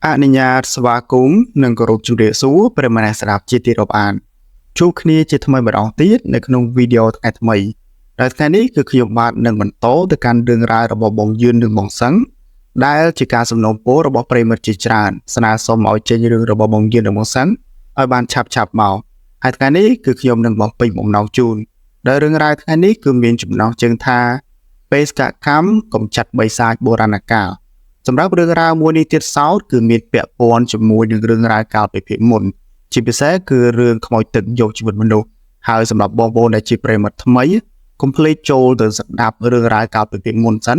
អនុញ្ញាតស្វាគមន៍និងគោរពជម្រាបសួរប្រិយមិត្តអ្នកស្ដាប់ជាទីរាប់អានជួបគ្នាជាថ្មីម្ដងទៀតនៅក្នុងវីដេអូថ្ងៃថ្មីដែលថ្ងៃនេះគឺខ្ញុំបាទនឹងបន្តទៅកាន់រឿងរ៉ាវរបស់បងយឿននិងបងសឹងដែលជាការសំណូមពររបស់ប្រិយមិត្តជាច្រើនស្នើសុំឲ្យចេញរឿងរបស់បងយឿននិងបងសឹងឲ្យបានឆាប់ឆាប់មកហើយថ្ងៃនេះគឺខ្ញុំនឹងបំពេញបំណងជូនដែលរឿងរ៉ាវថ្ងៃនេះគឺមានចំណងជើងថាបេសកកម្មកម្ចាត់បិសាចបុរាណកាលសម្រាប់រឿងរ៉ាវមួយនេះទៀតសោតគឺមានពាក់ព័ន្ធជាមួយនឹងរឿងរ៉ាវកាលពីភាគមុនជាពិសេសគឺរឿងខ្មោចទឹកយកជីវិតមនុស្សហើយសម្រាប់បងប្អូនដែលជាប្រិយមិត្តថ្មីកុំភ្លេចចូលទៅស្ដាប់រឿងរ៉ាវកាលពីភាគមុនសិន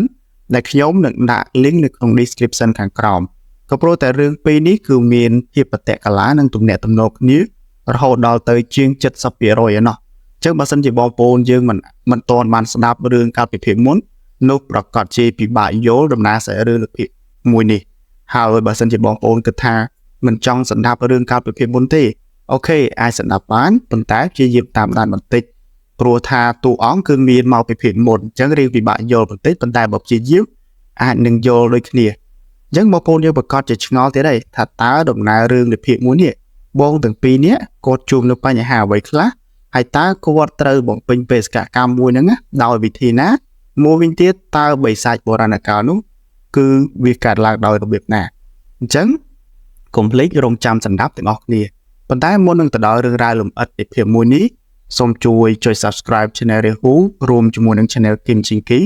ដែលខ្ញុំនឹងដាក់ link នៅក្នុង description ខាងក្រោមក៏ព្រោះតែរឿងពីរនេះគឺមានភាពបតិកលានិងទំនាក់ទំនងគ្នារហូតដល់ទៅជាង70%ឯណោះអញ្ចឹងបើសិនជាបងប្អូនយើងមិនទាន់បានស្ដាប់រឿងកាលពីភាគមុននោះប្រកាសជាពិបាកយល់ដំណើរសាច់រឿងលើភាគមួយនេះហើយបើសិនជាបងប្អូនគិតថាមិនចង់ស្ដាប់រឿងកាលពីភាគមុនទេOK អាចស្ដាប់បានប៉ុន្តែព្យាយាមតាមដានបន្តិចព្រោះថាតួអង្គគឺមានមកពីភាគមុនអញ្ចឹងរឿងពិបាកយល់បន្តិចប៉ុន្តែបើព្យាយាមអាចនឹងយល់ដូចគ្នាអញ្ចឹងបងប្អូនយើងប្រកាសជាឆ្ងល់ទៀតហើយថាតើដំណើររឿងនៃភាគមួយនេះបងទាំងពីរនេះគាត់ជួបនៅបញ្ហាអ្វីខ្លះហើយតើគាត់ត្រូវបំពេញបេសកកម្មមួយហ្នឹងដោយវិធីណាមួយវិញទៀតតើបិសាចបុរាណកាលនោះគឺវាកើតឡើងដោយរបៀបណាអញ្ចឹងកុំភ្លេចរងចាំសម្ដាប់ទាំងអស់គ្នាប៉ុន្តែមុននឹងទៅដល់រឿងរ៉ាវលម្អិតនៃភាគមួយនេះសូមជួយចុច Subscribe Channel Rehu រួមជាមួយនឹង Channel Kim Chinky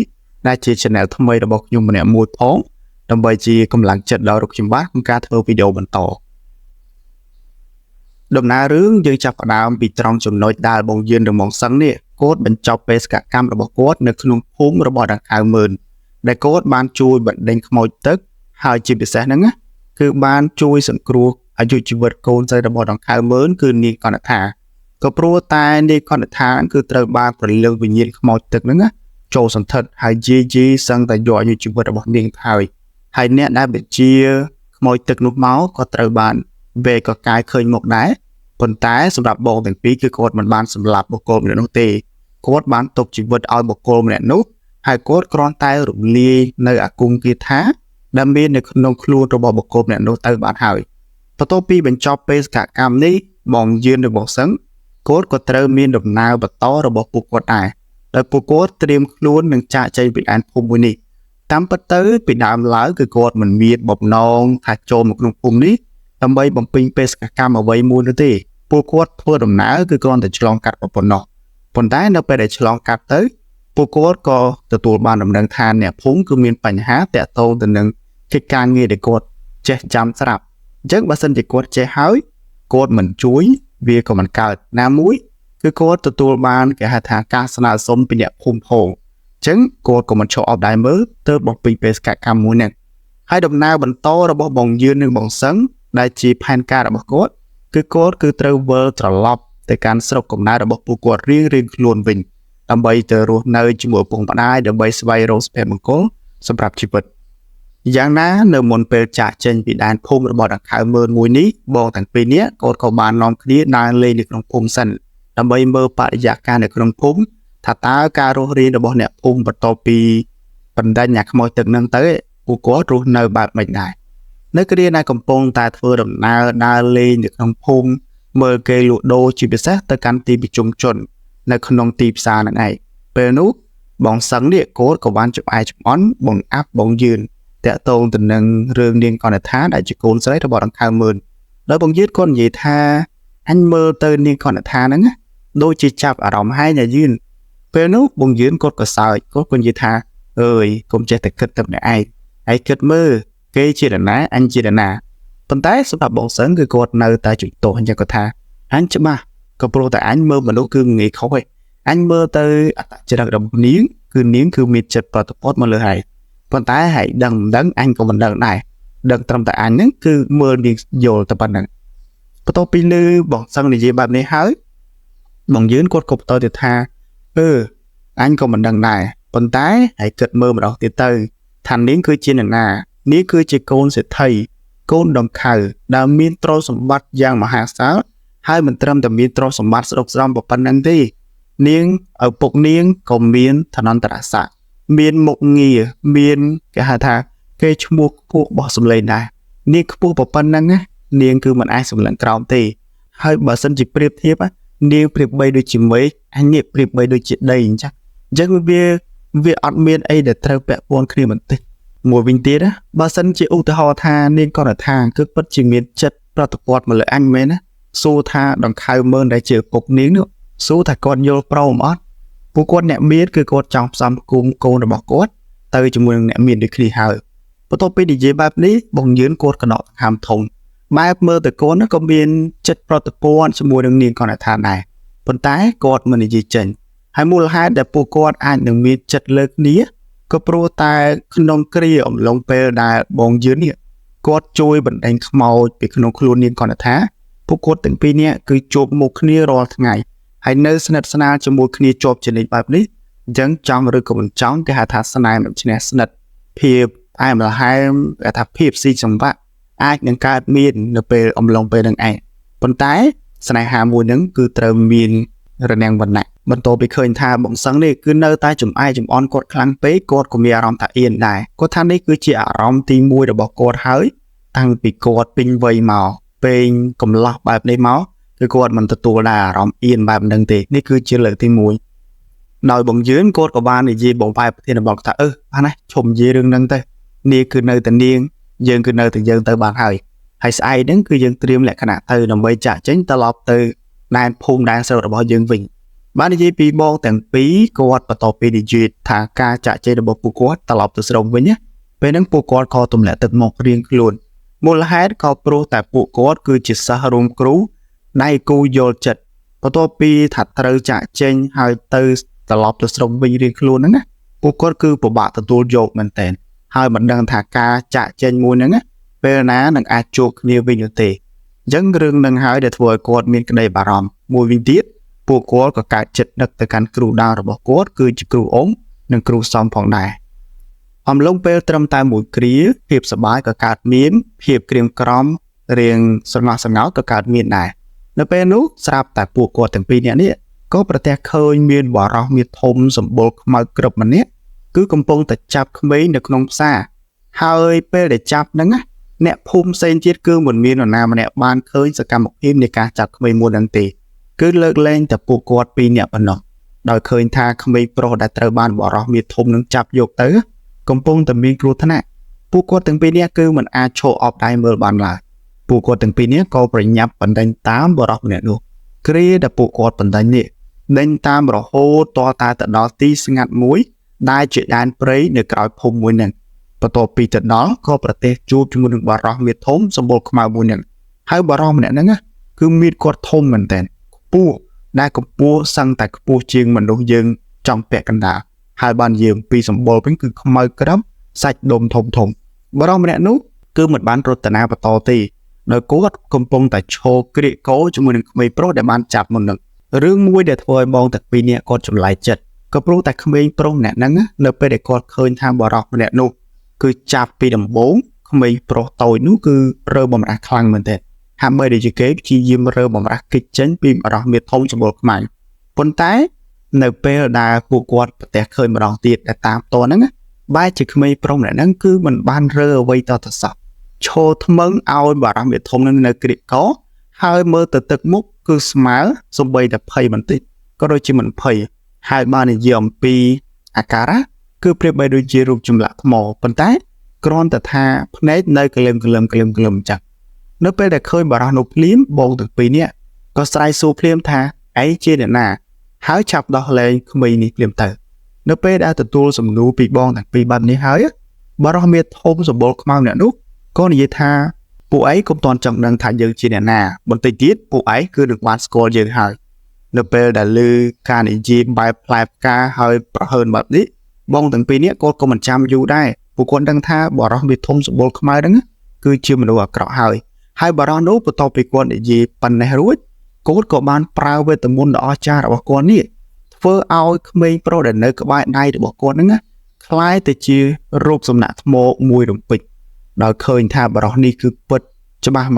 ដែលជា Channel ថ្មីរបស់ខ្ញុំម្នាក់មួយផងដើម្បីជាកម្លាំងចិត្តដល់លោកខ្ញុំបាទក្នុងការធ្វើវីដេអូបន្តដំណើររឿងយើងចាប់ផ្ដើមពីត្រង់ចំណុចដែលបងយឿននិងបងសឹងនេះគាត់បញ្ចប់បេសកកម្មរបស់គាត់នៅក្នុងភូមិរបស់ដង្ខៅម៉ឺនដែលគាត់បានជួយបណ្ដេញខ្មោចទឹកហើយជាពិសេសហ្នឹងណាគឺបានជួយសង្គ្រោះអាយុជីវិតកូនស្រីរបស់ដង្ខៅម៉ឺនគឺនាងកណ្ណថាក៏ព្រោះតែនាងកណ្ណថាគឺត្រូវបានប្រលឹងវិញ្ញាណខ្មោចទឹកហ្នឹងណាចូលសន្ធិដ្ឋហើយយាយីសឹងតែយកអាយុជីវិតរបស់នាងទៅហើយហើយអ្នកដែលបញ្ជាខ្មោចទឹកនោះមកក៏ត្រូវបានវេកកាយឃើញមកដែរប៉ុន្តែសម្រាប់បងទាំងពីរគឺគាត់មិនបានសម្លាប់បុគ្គលម្នាក់នោះទេគាត់បានទុកជីវិតឲ្យបុគ្គលម្នាក់នោះហើយគាត់គ្រាន់តែរំលាយនៅអាគមគាថាដែលមាននៅក្នុងខ្លួនរបស់បុគ្គលម្នាក់នោះទៅបានហើយបន្ទាប់ពីបញ្ចប់បេសកកម្មនេះបងយឿននិងបងសឹងគាត់ក៏ត្រូវមានដំណើរបន្តរបស់ពួកគាត់ដែរដោយពួកគាត់ត្រៀមខ្លួននឹងចាកចេញពីដែនភូមិមួយនេះតាមពិតទៅពីដើមឡើយគឺគាត់មិនមានបំណងថាចូលមកក្នុងភូមិនេះដើម្បីបំពេញបេសកកម្មអ្វីមួយនោះទេពួកគាត់ធ្វើដំណើរគឺគ្រាន់តែឆ្លងកាត់ប៉ុណ្ណោះប៉ុន្តែនៅពេលដែលឆ្លងកាត់ទៅពួកគាត់ក៏ទទួលបានដំណឹងថាអ្នកភូមិគឺមានបញ្ហាតាក់ទងទៅនឹងកិច្ចការងារដែលគាត់ចេះចាំស្រាប់អញ្ចឹងបើសិនជាគាត់ចេះហើយគាត់មិនជួយវាក៏មិនកើតណាមួយគឺគាត់ទទួលបានគេហៅថាការស្នើសុំពីអ្នកភូមិផងអញ្ចឹងគាត់ក៏មិនឈប់អបដែរមើលទៅបំពេញបេសកកម្មមួយហ្នឹងហើយដំណើរបន្តរបស់បងយឿននិងបងសឹងដែលជាផែនការរបស់គាត់គឺគាត់គឺត្រូវវិលត្រឡប់ទៅកាន់ស្រុកកំណើតរបស់ពួកគាត់រៀងៗខ្លួនវិញដើម្បីទៅរស់នៅជាមួយឪពុកម្ដាយដើម្បីស្វែងរកសុភមង្គលសម្រាប់ជីវិតយ៉ាងណានៅមុនពេលចាកចេញពីដែនភូមិរបស់ដង្ខៅម៉ឺនមួយនេះបងទាំងពីរនាក់គាត់ក៏បាននាំគ្នាដើរលេងនៅក្នុងភូមិសិនដើម្បីមើលបរិយាកាសនៅក្នុងភូមិថាតើការរស់រានរបស់អ្នកភូមិបន្ទាប់ពីបណ្ដេញអាខ្មោចទឹកហ្នឹងទៅពួកគាត់រស់នៅបែបម៉េចដែរនៅគ្រាដែលកំពុងតែធ្វើដំណើរដើរលេងនៅក្នុងភូមិមើលគេលក់ដូរជាពិសេសទៅកាន់ទីប្រជុំជននៅក្នុងទីផ្សារហ្នឹងឯងពេលនោះបងសឹងនេះគាត់ក៏បានចំអែកចំអន់បងអាប់បងយឿនតាក់ទងទៅនឹងរឿងនាងកណ្ណថាដែលជាកូនស្រីរបស់ដង្ខៅម៉ឺនដោយបងយឿនគាត់និយាយថាអញមើលទៅនាងកណ្ណថាហ្នឹងដូចជាចាប់អារម្មណ៍ហើយណាយឿនពេលនោះបងយឿនគាត់ក៏សើចគាត់ក៏និយាយថាអើយកុំចេះតែគិតតែម្នាក់ឯងហើយគិតមើលគេជានរណាអញជានរណាប៉ុន្តែសម្រាប់បងសឹងគឺគាត់នៅតែជំទាស់អញ្ចឹងគាត់ថាអញច្បាស់ក៏ព្រោះតែអញមើលមនុស្សគឺងាយខុសឯងអញមើលទៅអត្តចរិតរបស់នាងគឺនាងគឺមានចិត្តប្រតិបត្តិមកលើហើយប៉ុន្តែហើយដឹងមិនដឹងអញក៏មិនដឹងដែរដឹងត្រឹមតែអញហ្នឹងគឺមើលនាងយល់តែប៉ុណ្្នឹងបន្ទាប់ពីលឺបងសឹងនិយាយបែបនេះហើយបងយឿនគាត់ក៏បន្តទៀតថាអឺអញក៏មិនដឹងដែរប៉ុន្តែហើយគិតមើលម្ដងទៀតទៅថានាងគឺជានរណានាងគឺជាកូនសេដ្ឋីកូនដង្ខៅដែលមានទ្រព្យសម្បត្តិយ៉ាងមហាសាលហើយមិនត្រឹមតែមានទ្រព្យសម្បត្តិស្ដុកស្ដំប៉ុណ្្នឹងទេនាងឪពុកនាងក៏មានឋានន្តរស័ក្តិមានមុខងារមានគេហៅថាគេឈ្មោះខ្ពស់របស់សម្លេងដែរ នាងខ្ពស់ប៉ុណ្ណឹងណានាងគឺមិនអាចសម្លឹងក្រោមទេហើយបើសិនជាប្រៀបធៀបនាងប្រៀបបីដូចជាមេឃអញនេះប្រៀបបីដូចជាដីអញ្ចឹងអញ្ចឹងវាអត់មានអីដែលត្រូវពាក់ព័ន្ធគ្នាបន្តិចមួយវិញទៀតណាបើសិនជាឧទាហរណ៍ថានាងកនថាគឺពិតជាមានចិត្តប្រតិព័ទ្ធមកលើអញមែនណាសួរថាដង្ខៅមើលដែលជាឪពុកនាងនោះសួរថាគាត់យល់ព្រមអត់ពួកគាត់អ្នកមានគឺគាត់ចង់ផ្សំគុំកូនរបស់គាត់ទៅជាមួយនឹងអ្នកមានដូចគ្នាហើយបន្ទាប់ពីនិយាយបែបនេះបងយឿនគាត់កណកដង្ហើមធំបែបមើលទៅកូនក៏មានចិត្តប្រតិព័ទ្ធជាមួយនឹងនាងកនថាដែរប៉ុន្តែគាត់មិននិយាយចេញហើយមូលហេតុដែលពួកគាត់អាចនឹងមានចិត្តលើគ្នាក៏ព្រោះតែក្នុងគ្រាអំឡុងពេលដែលបងយឿននេះគាត់ជួយបណ្ដេញខ្មោចពីក្នុងខ្លួននាងកនថាពួកគាត់ទាំងពីរនាក់គឺជួបមុខគ្នារាល់ថ្ងៃហើយនៅស្និទ្ធស្នាលជាមួយគ្នាជាប់ជានិច្ចបែបនេះអញ្ចឹងចង់ឬក៏មិនចង់គេហៅថាស្នេហ៍មិនឈ្នះស្និទ្ធភាពអែមល្ហែមគេថាភាពស៊ីចង្វាក់អាចនឹងកើតមាននៅពេលអំឡុងពេលនឹងឯងប៉ុន្តែស្នេហាមួយនឹងគឺត្រូវមានរនាំងវណ្ណៈបន្ទាប់ពីឃើញថាបងសឹងនេះគឺនៅតែចំអែកចំអន់គាត់ខ្លាំងពេកគាត់ក៏មានអារម្មណ៍ថាអៀនដែរគាត់ថានេះគឺជាអារម្មណ៍ទី1របស់គាត់ហើយតាំងពីគាត់ពេញវ័យមកពេញកំឡោះបែបនេះមកគឺគាត់មិនទទួលដែរអារម្មណ៍អៀនបែបហ្នឹងទេនេះគឺជាលើកទី1ដោយបងយឿនគាត់ក៏បាននិយាយបងបែបប្រធានបទថាអឺបានណាឈុំនិយាយរឿងហ្នឹងទៅនាងគឺនៅតែនាងយើងគឺនៅតែយើងទៅបានហើយហើយស្អែកហ្នឹងគឺយើងត្រៀមលក្ខណៈទៅដើម្បីចាក់ចេញត្រឡប់ទៅដែនភូមិដែនស្រុករបស់យើងវិញបាននិយាយពីបងទាំងពីរគាត់បន្តពីនិយាយថាការចាក់ចេញរបស់ពួកគាត់ត្រឡប់ទៅស្រុកវិញណាពេលហ្នឹងពួកគាត់ក៏ទម្លាក់ទឹកមករៀងខ្លួនមូលហេតុក៏ព្រោះតែពួកគាត់គឺជាសិស្សរួមគ្រូដៃគូយល់ចិត្តបន្ទាប់ពីថាត្រូវចាក់ចេញហើយទៅត្រឡប់ទៅស្រុកវិញរៀងខ្លួនហ្នឹងណាពួកគាត់គឺពិបាកទទួលយកមែនតើហើយមិនដឹងថាការចាក់ចេញមួយហ្នឹងណាពេលណានឹងអាចជួបគ្នាវិញឬទេអញ្ចឹងរឿងនឹងហើយដែលធ្វើឲ្យគាត់មានក្តីបារម្ភមួយវិញទៀតពួកគាត់ក៏កើតចិត្តដឹកទៅកាន់គ្រូដាវរបស់គាត់គឺជាគ្រូអ៊ំនិងគ្រូសំផងដែរអំឡុងពេលត្រឹមតែមួយគ្រាភាពសប្បាយក៏កើតមានភាពក្រៀមក្រំរៀងស្រណោះស្រណោក៏កើតមានដែរនៅពេលនោះស្រាប់តែពួកគាត់ទាំងពីរនាក់នេះក៏ប្រទះឃើញមានបរោះមាសធំសម្បុរខ្មៅក្រឹបម្នាក់គឺកំពុងតែចាប់ក្មេងនៅក្នុងផ្សារហើយពេលដែលចាប់ហ្នឹងណាអ្នកភូមិផ្សេងទៀតគឺមិនមាននរណាម្នាក់បានឃើញសកម្មភាពនៃការចាប់ក្មេងមួយហ្នឹងទេគឺលើកលែងតែពួកគាត់ពីរនាក់ប៉ុណ្ណោះដោយឃើញថាក្មេងប្រុសដែលត្រូវបានបរោះមាសធំនឹងចាប់យកទៅកំពុងតែមានគ្រោះថ្នាក់ពួកគាត់ទាំងពីរនាក់គឺមិនអាចឈរអបដៃមើលបានឡើយពួកគាត់ទាំងពីរនាក់ក៏ប្រញាប់បណ្ដេញតាមបរោះម្នាក់នោះគ្រាដែលពួកគាត់បណ្ដេញនេះដេញតាមរហូតតតែទៅដល់ទីស្ងាត់មួយដែលជាដែនព្រៃនៅក្រោយភូមិមួយនឹងបន្ទាប់ពីទៅដល់ក៏ប្រទេសជួបជាមួយនឹងបរោះមាសធំសម្បុរខ្មៅមួយនឹងហើយបរោះម្នាក់ហ្នឹងណាគឺមានគាត់ធំមែនតើខ្ពស់ដែលកម្ពស់សឹងតែខ្ពស់ជាងមនុស្សយើងចំពាក់កណ្ដាលហើយបានយើងពីសម្បុរវិញគឺខ្មៅក្រឹបសាច់ដុំធំធំបរោះម្នាក់នោះគឺមិនបានរត់តាណាបន្តទេដោយគាត់កំពុងតែឈរក្រៀកកោជាមួយនឹងក្មេងប្រុសដែលបានចាប់មុននឹងរឿងមួយដែលធ្វើឲ្យបងទាំងពីរនាក់គាត់ចម្លែកចិត្តក៏ព្រោះតែក្មេងប្រុសម្នាក់ហ្នឹងនៅពេលដែលគាត់ឃើញថាបរោះម្នាក់នោះគឺចាប់ពីដំបូងក្មេងប្រុសតូចនោះគឺរើបំរាស់ខ្លាំងមែនទែនហាក់បីដូចជាគេព្យាយាមរើបំរាស់គេចចេញពីបរោះមាសធំសម្បុរខ្មៅប៉ុន្តែនៅពេលដែលពួកគាត់ប្រទះឃើញម្ដងទៀតដែលតាមតហ្នឹងបែរជាក្មេងប្រុសម្នាក់ហ្នឹងគឺមិនបានរើអ្វីតទៅសោះឈរថ្មឹងឲ្យបរោះមាសធំហ្នឹងនៅក្រៀកកហើយមើលទៅទឹកមុខគឺស្មើសំបីតែភ័យបន្តិចក៏ដូចជាមិនភ័យហើយបាននិយាយអំពីអាការៈគឺប្រៀបបីដូចជារូបចម្លាក់ថ្មប៉ុន្តែគ្រាន់តែថាភ្នែកនៅក្លឹមក្លឹមក្លឹមក្លឹមចឹងនៅពេលដែលឃើញបរោះនោះភ្លាមបងទាំងពីរនាក់ក៏ស្រែកសួរភ្លាមថាឯងជាអ្នកណាហើយឆាប់ដោះលែងក្មេងនេះភ្លាមទៅនៅពេលដែលទទួលសំណួរពីបងទាំងពីរបែបនេះហើយបរោះមាសធំសម្បុរខ្មៅម្នាក់នោះក៏និយាយថាពួកឯងកុំទាន់ចង់ដឹងថាយើងជាអ្នកណាបន្តិចទៀតពួកឯងគឺនឹងបានស្គាល់យើងហើយនៅពេលដែលឮការនិយាយបែបផ្លែផ្កាហើយប្រហើនបែបនេះបងទាំងពីរនាក់គាត់ក៏មិនចាំយូរដែរពួកគាត់ដឹងថាបរោះមាសធំសម្បុរខ្មៅហ្នឹងគឺជាមនុស្សអាក្រក់ហើយហើយបរោះនោះបន្ទាប់ពីគាត់និយាយប៉ុណ្ណេះរួចគាត់ក៏បានប្រើវេទមន្តដ៏អស្ចារ្យរបស់គាត់នេះធ្វើឲ្យក្មេងប្រុសដែលនៅក្បែរដៃរបស់គាត់ហ្នឹងណាក្លាយទៅជារូបសំណាកថ្មមួយរំពេចដោយឃើញថាបរោះនេះគឺពិតច្បាស់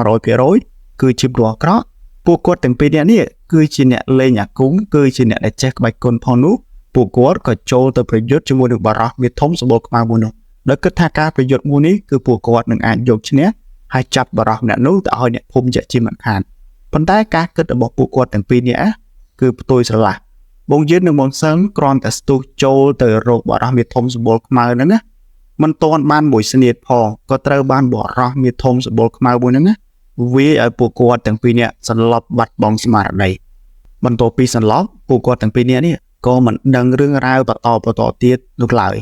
100% គឺជាមនុស្សអាក្រក់ពួកគាត់ទាំងពីរនាក់នេះគឺជាអ្នកលេងអាគមគឺជាអ្នកដែលចេះក្បាច់គុណផងនោះពួកគាត់ក៏ចូលទៅប្រយុទ្ធជាមួយនឹងបរោះមាសធំសម្បុរខ្មៅមួយនោះដោយគិតថាការប្រយុទ្ធមួយនេះគឺពួកគាត់នឹងអាចយកឈ្នះ ហើយចាប់បរោះម្នាក់នោះទៅឲ្យអ្នកភូមិជាជាមិនខានប៉ុន្តែការគិតរបស់ពួកគាត់ទាំងពីរនាក់គឺផ្ទុយស្រឡះបងយឿននិងបងសឹងគ្រាន់តែស្ទុះចូលទៅរកបរោះមាធំសម្បុរខ្មៅហ្នឹងណាមិនទាន់បានមួយស្នៀតផងក៏ត្រូវបានបរោះមាធំសម្បុរខ្មៅមួយហ្នឹងណាវាយឲ្យពួកគាត់ទាំងពីរនាក់សន្លប់បាត់បង់ស្មារតីបន្ទាប់ពីសន្លប់ពួកគាត់ទាំងពីរនាក់នេះក៏មិនដឹងរឿងរ៉ាវបន្តទៀតនោះឡើយ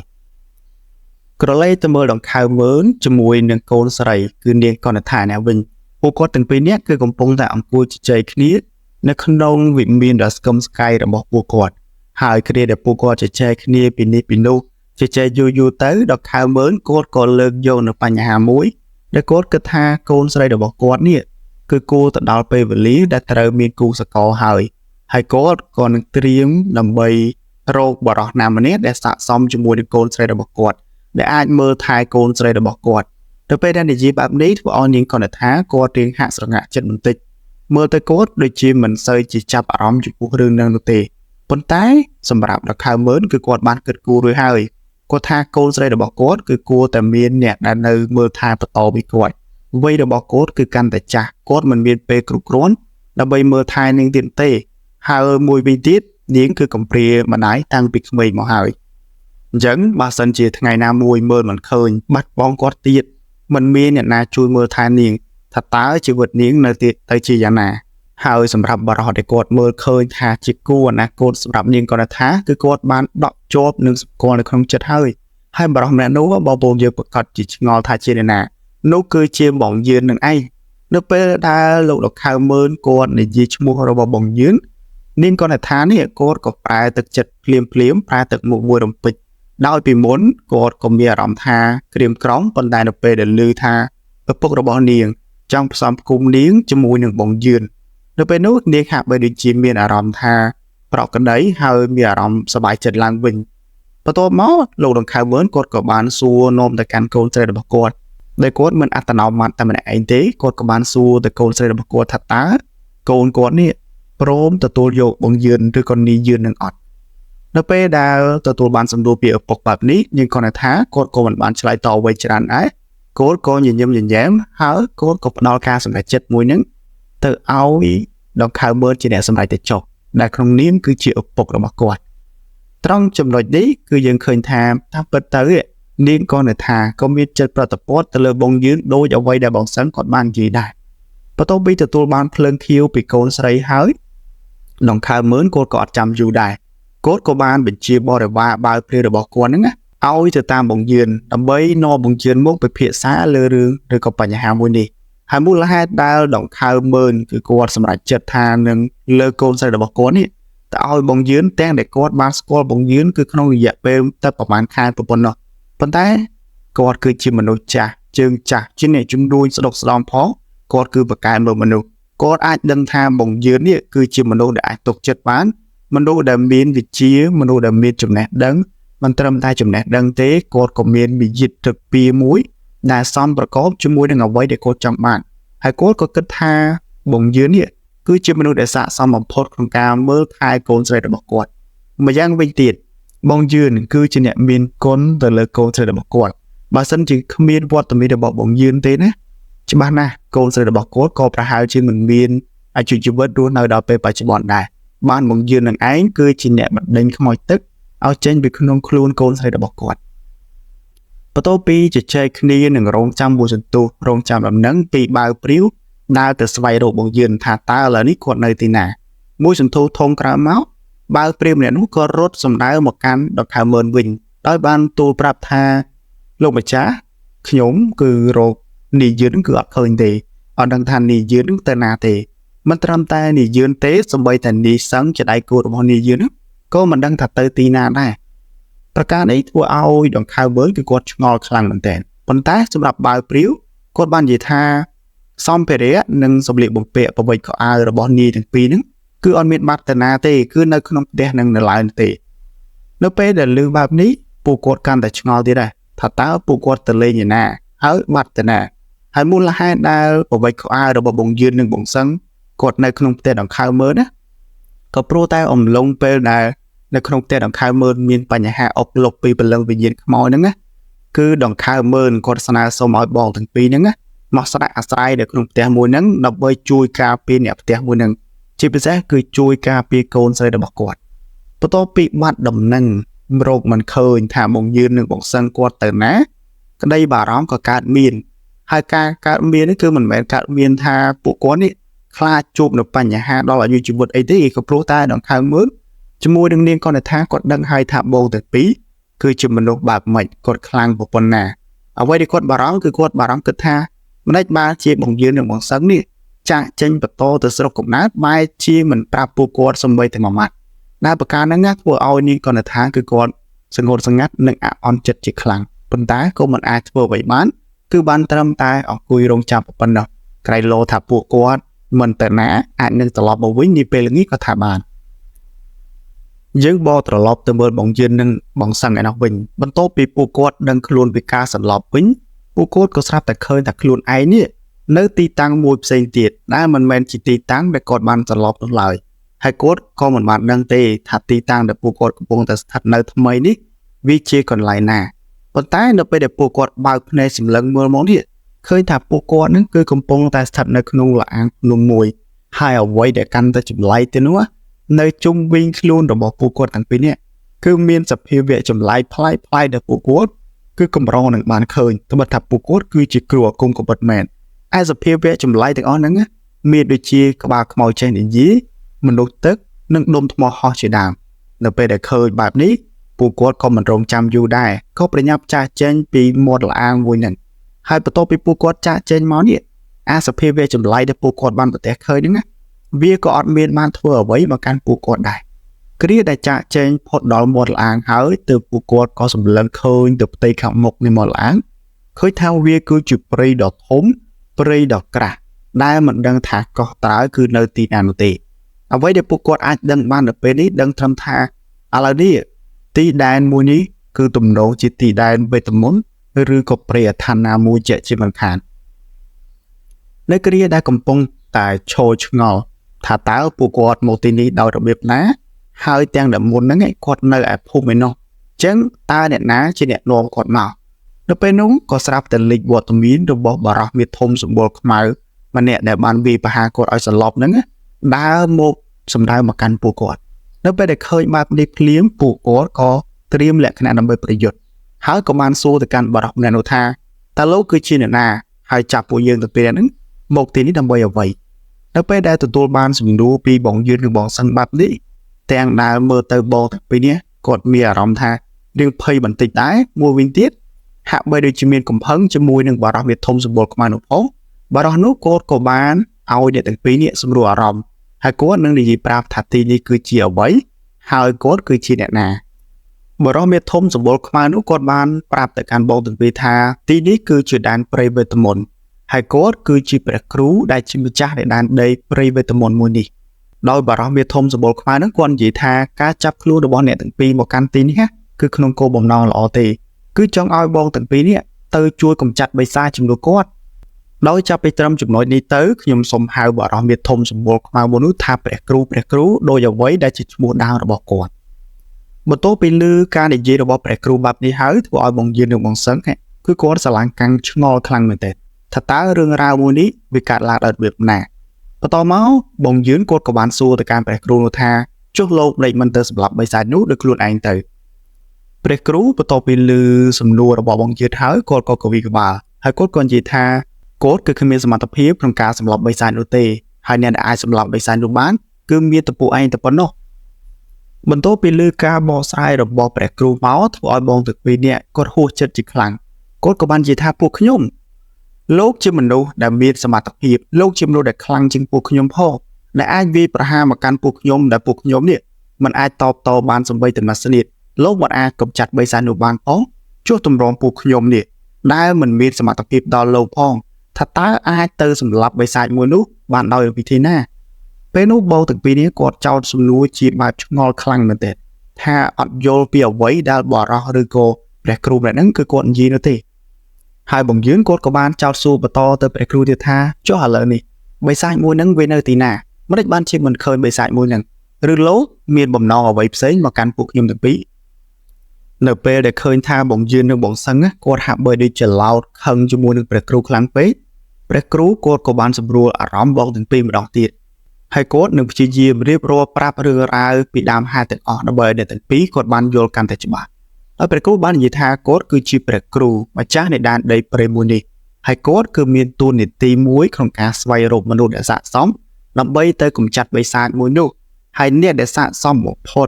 ក្រឡេទៅមើលដង្ខៅមើនជាមួយនឹងកូនស្រីគឺនាងកនថានេះវិញពួកគាត់ទាំងពីរនាក់គឺកំពុងតែអង្គុយជជែកគ្នានៅក្នុងវិមានដ៏ស្គមស្កៃរបស់ពួកគាត់ហើយគ្រាដែលពួកគាត់ជជែកគ្នាពីនេះពីនោះជជែកយូរយូរទៅដល់ខៅមើនគាត់ក៏លើកយកនៅបញ្ហាមួយដែលគាត់គិតថាកូនស្រីរបស់គាត់នេះគឺគួរទៅដល់ពេលវេលាដែលត្រូវមានគូសកលហើយហើយគាត់ក៏នឹងត្រៀមដើម្បីរកបរិះណាម្នាក់ដែលស័ក្តិសមជាមួយនឹងកូនស្រីរបស់គាត់ដែលអាចមើលថែកូនស្រីរបស់គាត់ទៅពេលដែលនិយាយបែបនេះធ្វើឲ្យនាងកនថាគាត់រៀងហាក់ស្រងាក់ចិត្តបន្តិចមើលទៅគាត់ដូចជាមិនសូវជាចាប់អារម្មណ៍ចំពោះរឿងនឹងនោះទេប៉ុន្តែសម្រាប់ដល់ខៅមើនគឺគាត់បានគិតគូររួចហើយគាត់ថាកូនស្រីរបស់គាត់គឺគួរតែមានអ្នកដែលនៅមើលថែបន្តពីគាត់វ័យរបស់គាត់គឺកាន់តែចាស់គាត់មិនមានពេលគ្រប់គ្រាន់ដើម្បីមើលថែនាងទៀតទេហើយមួយវិញទៀតនាងគឺកំព្រាម្ដាយតាំងពីក្មេងមកហើយអញ្ចឹងបើសិនជាថ្ងៃណាមួយមើលមិនឃើញបាត់បង់គាត់ទៀតមិនមានអ្នកណាជួយមើលថែនាងថាតើជីវិតនាងនៅទៀតទៅជាយ៉ាងណាហើយសម្រាប់បរិះដែលគាត់មើលឃើញថាជាគូអនាគតសម្រាប់នាងគាត់ថាគឺគាត់បានដកជាប់នឹងសម្គាល់នៅក្នុងចិត្តហើយហើយបរិះម្នាក់នោះបងប្អូនយើងប្រកាសជាឆ្ងល់ថាជាអ្នកណានោះគឺជាបងយឿននឹងឯងនៅពេលដែលលោកដខៅមើនគាត់និយាយឈ្មោះរបស់បងយឿននាងគាត់ថានេះគាត់ក៏ប្រែទឹកចិត្តភ្លាមភ្លាមប្រែទឹកមុខមួយរំពេចដោយពីមុនគាត់ក៏មានអារម្មណ៍ថាក្រៀមក្រំប៉ុន្តែនៅពេលដែលឮថាឪពុករបស់នាងចង់ផ្សំផ្គុំនាងជាមួយនឹងបងយឿននៅពេលនោះនាងហាក់បីដូចជាមានអារម្មណ៍ថាប្រក្រតីហើយមានអារម្មណ៍សប្បាយចិត្តឡើងវិញបន្ទាប់មកលោកដង្ខៅមើនគាត់ក៏បានសួរនាំទៅកាន់កូនស្រីរបស់គាត់ដែលគាត់មិនអត្តនោម័តិតែម្នាក់ឯងទេគាត់ក៏បានសួរទៅកូនស្រីរបស់គាត់ថាតើកូនគាត់នេះព្រមទទួលយកបងយឿនឬក៏នីយឿននឹងអត់នៅពេលដែលទទួលបានសំណួរពីឪពុកបែបនេះនាងគាត់ថាគាត់ក៏មិនបានឆ្លើយតបអ្វីច្រើនដែរគាត់ក៏ញញឹមញញែមហើយគាត់ក៏ផ្ដល់ការសម្រេចចិត្តមួយនឹងទៅឲ្យដង្ខៅមើលជាអ្នកសម្រេចទៅចុះដែលក្នុងនាមគឺជាឪពុករបស់គាត់ត្រង់ចំណុចនេះគឺយើងឃើញថាតាមពិតទៅនាងក៏នៅថាក៏មានចិត្តប្រតិបត្តិទៅលើបងយឿនដោយអ្វីដែលបងសឹងគាត់បាននិយាយដែរបន្ទាប់ពីទទួលបានភ្លើងខៀវពីកូនស្រីហើយដង្ខៅមើលគាត់ក៏អត់ចាំយូរដែរគាត់ក៏បានបញ្ជាបរិវារបាវព្រារបស់គាត់ហ្នឹងណាឲ្យទៅតាមបងយឿនដើម្បីនាំបងយឿនមកពិភាក្សាលើរឿងឬក៏បញ្ហាមួយនេះហើយមូលហេតុដែលដង្ខៅមើលគឺគាត់សម្រេចចិត្តថានឹងលើកូនស្រីរបស់គាត់នេះទៅឲ្យបងយឿនទាំងដែលគាត់បានស្គាល់បងយឿនគឺក្នុងរយៈពេលតែប្រហែលខែប៉ុណ្ណោះប៉ុន្តែគាត់គឺជាមនុស្សចាស់ជើងចាស់ជាអ្នកជំនួញស្ដុកស្ដំផងគាត់គឺប្រកែមើលមនុស្សគាត់អាចដឹងថាបងយឿននេះគឺជាមនុស្សដែលអាចទុកចិត្តបានមនុស្សដែលមានវិជ្ជាមនុស្សដែលមានចំណេះដឹងមិនត្រឹមតែចំណេះដឹងទេគាត់ក៏មានវិយិទ្ធពីមួយដែលសមប្រកបជាមួយនឹងអ្វីដែលគាត់ចង់បានហើយគាត់ក៏គិតថាបងយឿននេះគឺជាមនុស្សដែលស័ក្តិសមបំផុតក្នុងការមើលថែកូនស្រីរបស់គាត់ម្យ៉ាងវិញទៀតបងយឿនគឺជាអ្នកមានគុណទៅលើកូនស្រីរបស់គាត់បើសិនជាគ្មានវត្តមានរបស់បងយឿនទេណាច្បាស់ណាស់កូនស្រីរបស់គាត់ក៏ប្រហែលជាមិនមានអាយុជីវិតរស់នៅដល់ពេលបច្ចុប្បន្នដែរបានបងយឿននឹងឯងគឺជាអ្នកបណ្ដេញខ្មោចទឹកឲ្យចេញពីក្នុងខ្លួនកូនស្រីរបស់គាត់បន្ទាប់ពីជជែកគ្នានឹងរងចាំមួយសន្ទុះរងចាំដំណឹងពីបាវព្រាវដើរទៅស្វែងរកបងយឿនថាតើឥឡូវនេះគាត់នៅទីណាមួយសន្ទុះធំក្រោយមកបាវព្រាវម្នាក់នោះក៏រត់សម្ដៅមកកាន់ដង្ខៅមើនវិញដោយបានទូលប្រាប់ថាលោកម្ចាស់ខ្ញុំគឺរកនីយឿនគឺអត់ឃើញទេអត់ដឹងថានីយឿនទៅណាទេមិនត្រឹមតែនីយឿនទេសូម្បីតែនីសឹងជាដៃគូរបស់នីយឿនក៏មិនដឹងថាទៅទីណាដែរប្រការនេះធ្វើឲ្យដង្ខៅមើលគឺគាត់ឆ្ងល់ខ្លាំងមែនទែនប៉ុន្តែសម្រាប់បាវព្រាវគាត់បាននិយាយថាសម្ភារៈនិងសម្លៀកបំពាក់ប្រវេចខោអាវរបស់នាយទាំងពីរហ្នឹងគឺអត់មានបាត់ទៅណាទេគឺនៅក្នុងផ្ទះនឹងនៅឡើយទេនៅពេលដែលឮបែបនេះពួកគាត់កាន់តែឆ្ងល់ទៀតដែរថាតើពួកគាត់ទៅលេងឯណាហើយបាត់ទៅណាហើយមូលហេតុដែលប្រវេចខោអាវរបស់បងយឿននិងបងសឹងគាត់នៅក្នុងផ្ទះដង្ខៅមើលណាក៏ព្រោះតែអំឡុងពេលដែលនៅក្នុងផ្ទះដង្ខៅមើលមានបញ្ហាអុកលុកពីព្រលឹងវិញ្ញាណខ្មោចហ្នឹងណាគឺដង្ខៅមើលគាត់ស្នើសុំឲ្យបងទាំងពីរហ្នឹងណា មកស្នាក់អាស្រ័យនៅក្នុងផ្ទះមួយហ្នឹងដើម្បីជួយការពារអ្នកផ្ទះមួយហ្នឹងជាពិសេសគឺជួយការពារកូនស្រីរបស់គាត់បន្ទាប់ពីបាត់ដំណឹងរកមិនឃើញថាបងយឿននិងបងសឹងគាត់ទៅណាក្តីបារម្ភក៏កើតមានហើយការកើតមាននេះគឺមិនមែនកើតមានថាពួកគាត់នេះខ្លាចជួបនៅបញ្ហាដល់អាយុជីវិតអីទេក៏ព្រោះតែដង្ខៅមើលជាមួយនឹងនាងគាត់ថាគាត់ដឹងហើយថាបងទាំងពីរគឺជាមនុស្សបែបម៉េចគាត់ខ្លាំងប៉ុណ្ណាអ្វីដែលគាត់បារម្ភគឺគាត់បារម្ភគិតថាម្ដេចបានជាបងយឿននិងបងសឹងនេះចាក់ចេញបន្តទៅស្រុកកំណើតបែរជាមិនប្រាប់ពួកគាត់សំបីតែមួយម៉ាត់ដែលប្រការហ្នឹងធ្វើឲ្យនាងគាត់ថាគឺគាត់សងត់សងាត់និងអអន់ចិត្តជាខ្លាំងប៉ុន្តែក៏មិនអាចធ្វើអ្វីបានគឺបានត្រឹមតែអង្គុយរងចាំប៉ុណ្ណោះក្រៃលោថាពួកគាត់មិនទៅណាអាចនឹងត្រឡប់មកវិញនាពេលនេះក៏ថាបានយើងបកត្រឡប់ទៅមើលបងយឿននិងបងសឹងឯនោះវិញបន្ទាប់ពីពួកគាត់ដឹងខ្លួនពីការសន្លប់វិញពួកគាត់ក៏ស្រាប់តែឃើញថាខ្លួនឯងនេះនៅទីតាំងមួយផ្សេងទៀតដែលមិនមែនជាទីតាំងដែលគាត់បានសន្លប់នោះឡើយហើយគាត់ក៏មិនបានដឹងទេថាទីតាំងដែលពួកគាត់កំពុងតែស្ថិតនៅថ្មីនេះវាជាកន្លែងណាប៉ុន្តែនៅពេលដែលពួកគាត់បើកភ្នែកសម្លឹងមើលមកនេះឃើញថាពួកគាត់នឹងគឺកំពុងតែស្ថិតនៅក្នុងល្អាងភ្នំមួយហើយអ្វីដែលកាន់តែចម្លែកទៅនោះនៅជុំវិញខ្លួនរបស់ពួកគាត់ទាំងពីរនេះគឺមានសភាវៈចម្លែកប្លែកៗដែលពួកគាត់គឺកម្រនឹងបានឃើញត្បិតថាពួកគាត់គឺជាគ្រូអាគមក៏ពិតមែនឯសភាវៈចម្លែកទាំងអស់ហ្នឹងមានដូចជាក្បាលខ្មោចចេះនិយាយមនុស្សទឹកនិងដុំថ្មហោះជាដើមនៅពេលដែលឃើញបែបនេះពួកគាត់ក៏មិនរងចាំយូរដែរក៏ប្រញាប់ចាស់ចេញពីមាត់ល្អាងមួយហ្នឹងហើយបន្ទាប់ពីពួកគាត់ចាក់ចេញមកនេះអាសភាវៈចម្លែកដែលពួកគាត់បានប្រទះឃើញហ្នឹងណាវាក៏អត់មានបានធ្វើអ្វីមកកាន់ពួកគាត់ដែរគ្រាដែលចាក់ចេញផុតដល់មាត់ល្អាងហើយទើបពួកគាត់ក៏សម្លឹងឃើញទៅផ្ទៃខាងមុខនៃមាត់ល្អាងឃើញថាវាគឺជាព្រៃដ៏ធំព្រៃដ៏ក្រាស់ដែលមិនដឹងថាកោះត្រើយគឺនៅទីណានោះទេអ្វីដែលពួកគាត់អាចដឹងបាននៅពេលនេះដឹងត្រឹមថាឥឡូវនេះទីដែនមួយនេះគឺទំនងជាទីដែនវេទមន្តឬក៏ព្រៃអឋានណាមួយជាក់ជាមិនខាននៅគ្រាដែលកំពុងតែឈរឆ្ងល់ថាតើពួកគាត់មកទីនេះដោយរបៀបណាហើយទាំងដែលមុនហ្នឹងគាត់នៅឯភូមិឯនោះចឹងតើអ្នកណាជាអ្នកនាំគាត់មកនៅពេលនោះក៏ស្រាប់តែលេចវត្តមានរបស់បរោះមាសធំសម្បុរខ្មៅម្នាក់ដែលបានវាយប្រហារគាត់ឲ្យសន្លប់ហ្នឹងដើរមកសម្ដៅមកកាន់ពួកគាត់នៅពេលដែលឃើញបែបនេះភ្លាមពួកគាត់ក៏ត្រៀមលក្ខណៈដើម្បីប្រយុទ្ធហើយក៏បានសួរទៅកាន់បរោះម្នាក់នោះថាតើលោកគឺជាអ្នកណាហើយចាប់ពួកយើងទៅពេលហ្នឹងមកទីនេះដើម្បីអ្វីនៅពេលដែលទទួលបានសំណួរពីបងយឿនឬបងសឹងបែបនេះទាំងដែលមើលទៅបងទាំងពីរនេះគាត់មានអារម្មណ៍ថារឿងភ័យបន្តិចដែរមួយវិញទៀតហាក់បីដូចជាមានកំហឹងជាមួយនឹងបរោះវាធំសម្បុរខ្មៅនោះផងបរោះនោះគាត់ក៏បានឲ្យអ្នកទាំងពីរនេះសម្រួលអារម្មណ៍ហើយគាត់នឹងនិយាយប្រាប់ថាទីនេះគឺជាអ្វីហើយគាត់គឺជាអ្នកណាបរោះមាសធំសម្បុរខ្មៅនោះគាត់បានប្រាប់ទៅកាន់បងទាំងពីរថាទីនេះគឺជាដែនព្រៃវេទមន្តហើយគាត់គឺជាព្រះគ្រូដែលជាម្ចាស់នៃដែនដីព្រៃវេទមន្តមួយនេះដោយបរោះមាសធំសម្បុរខ្មៅនោះគាត់និយាយថាការចាប់ខ្លួនរបស់អ្នកទាំងពីរមកកាន់ទីនេះគឺក្នុងគោលបំណងល្អទេគឺចង់ឲ្យបងទាំងពីរនេះទៅជួយកម្ចាត់បិសាចជំនួសគាត់ដោយចាប់ពីត្រឹមចំណុចនេះទៅខ្ញុំសូមហៅបរោះមាសធំសម្បុរខ្មៅមួយនោះថាព្រះគ្រូដោយអ្វីដែលជាឈ្មោះដើមរបស់គាត់បន្ទាប់ពីឮការនិយាយរបស់ព្រះគ្រូបែបនេះហើយធ្វើឲ្យបងយឿននិងបងសឹងគឺគាត់ស្រឡាញ់កាំងឆ្ងល់ខ្លាំងមែនទែនថាតើរឿងរ៉ាវមួយនេះវាកើតឡើងដោយរបៀបណាបន្តមកបងយឿនគាត់ក៏បានសួរទៅកាន់ព្រះគ្រូនោះថាចុះលោកដេកមិនទៅសម្លាប់បិសាចនោះដោយខ្លួនឯងទៅព្រះគ្រូបន្ទាប់ពីឮសំណួររបស់បងយឿនហើយគាត់ក៏កវីក្បាលហើយគាត់ក៏និយាយថាគាត់គឺគ្មានសមត្ថភាពក្នុងការសម្លាប់បិសាចនោះទេហើយអ្នកដែលអាចសម្លាប់បិសាចនោះបានគឺមានតែពួកឯងតែប៉ុណ្ណោះបន្ទាប់ពីឮការបកស្រាយរបស់ព្រះគ្រូមកធ្វើឲ្យបងទាំងពីរនាក់គាត់ហួសចិត្តជាខ្លាំងគាត់ក៏បាននិយាយថាពួកខ្ញុំលោកជាមនុស្សដែលមានសមត្ថភាពលោកជាមនុស្សដែលខ្លាំងជាងពួកខ្ញុំផងដែលអាចវាយប្រហារមកកាន់ពួកខ្ញុំដែលពួកខ្ញុំនេះមិនអាចតបតបានសំបីតែមួយស្នៀតលោកមិនអាចកម្ចាត់បិសាចនោះបានផងចុះទម្រាំពួកខ្ញុំនេះដែលមិនមានសមត្ថភាពដល់លោកផងថាតើអាចទៅសម្លាប់បិសាចមួយនោះបានដោយវិធីណាពេលនោះបងទាំងពីរនេះគាត់ចោទសំណួរជាបែបឆ្ងល់ខ្លាំងមែនទែនថាអត់យល់ពីអ្វីដែលបរោះឬក៏ព្រះគ្រូម្នាក់ហ្នឹងគឺគាត់និយាយនោះទេហើយបងយឿនគាត់ក៏បានចោទសួរបន្តទៅព្រះគ្រូទៀតថាចុះឥឡូវនេះបិសាចមួយហ្នឹងវានៅទីណាមិនបានជាមិនឃើញបិសាចមួយហ្នឹងឬលោកមានបំណងអ្វីផ្សេងមកកាន់ពួកខ្ញុំទាំងពីរនៅពេលដែលឃើញថាបងយឿននិងបងសឹងគាត់ហាក់បីដូចជាឡោតខឹងជាមួយនឹងព្រះគ្រូខ្លាំងពេក ព្រះគ្រូគាត់ក៏បានសម្រួលអារម្មណ៍បងទាំងពីរម្ដងទៀតហើយគាត់នឹងព្យាយាមរៀបរាប់ប្រាប់រឿងរ៉ាវពីដើមហេតុទាំងអស់ដើម្បីឲ្យអ្នកទាំងពីរគាត់បានយល់កាន់តែច្បាស់ហើយព្រះគ្រូបាននិយាយថាគាត់គឺជាព្រះគ្រូម្ចាស់នៃដែនដីព្រៃមួយនេះហើយគាត់គឺមានតួនាទីមួយក្នុងការស្វែងរកមនុស្សដែលស័ក្តិសមដើម្បីទៅកម្ចាត់បិសាចមួយនោះហើយអ្នកដែលស័ក្តិសមបំផុត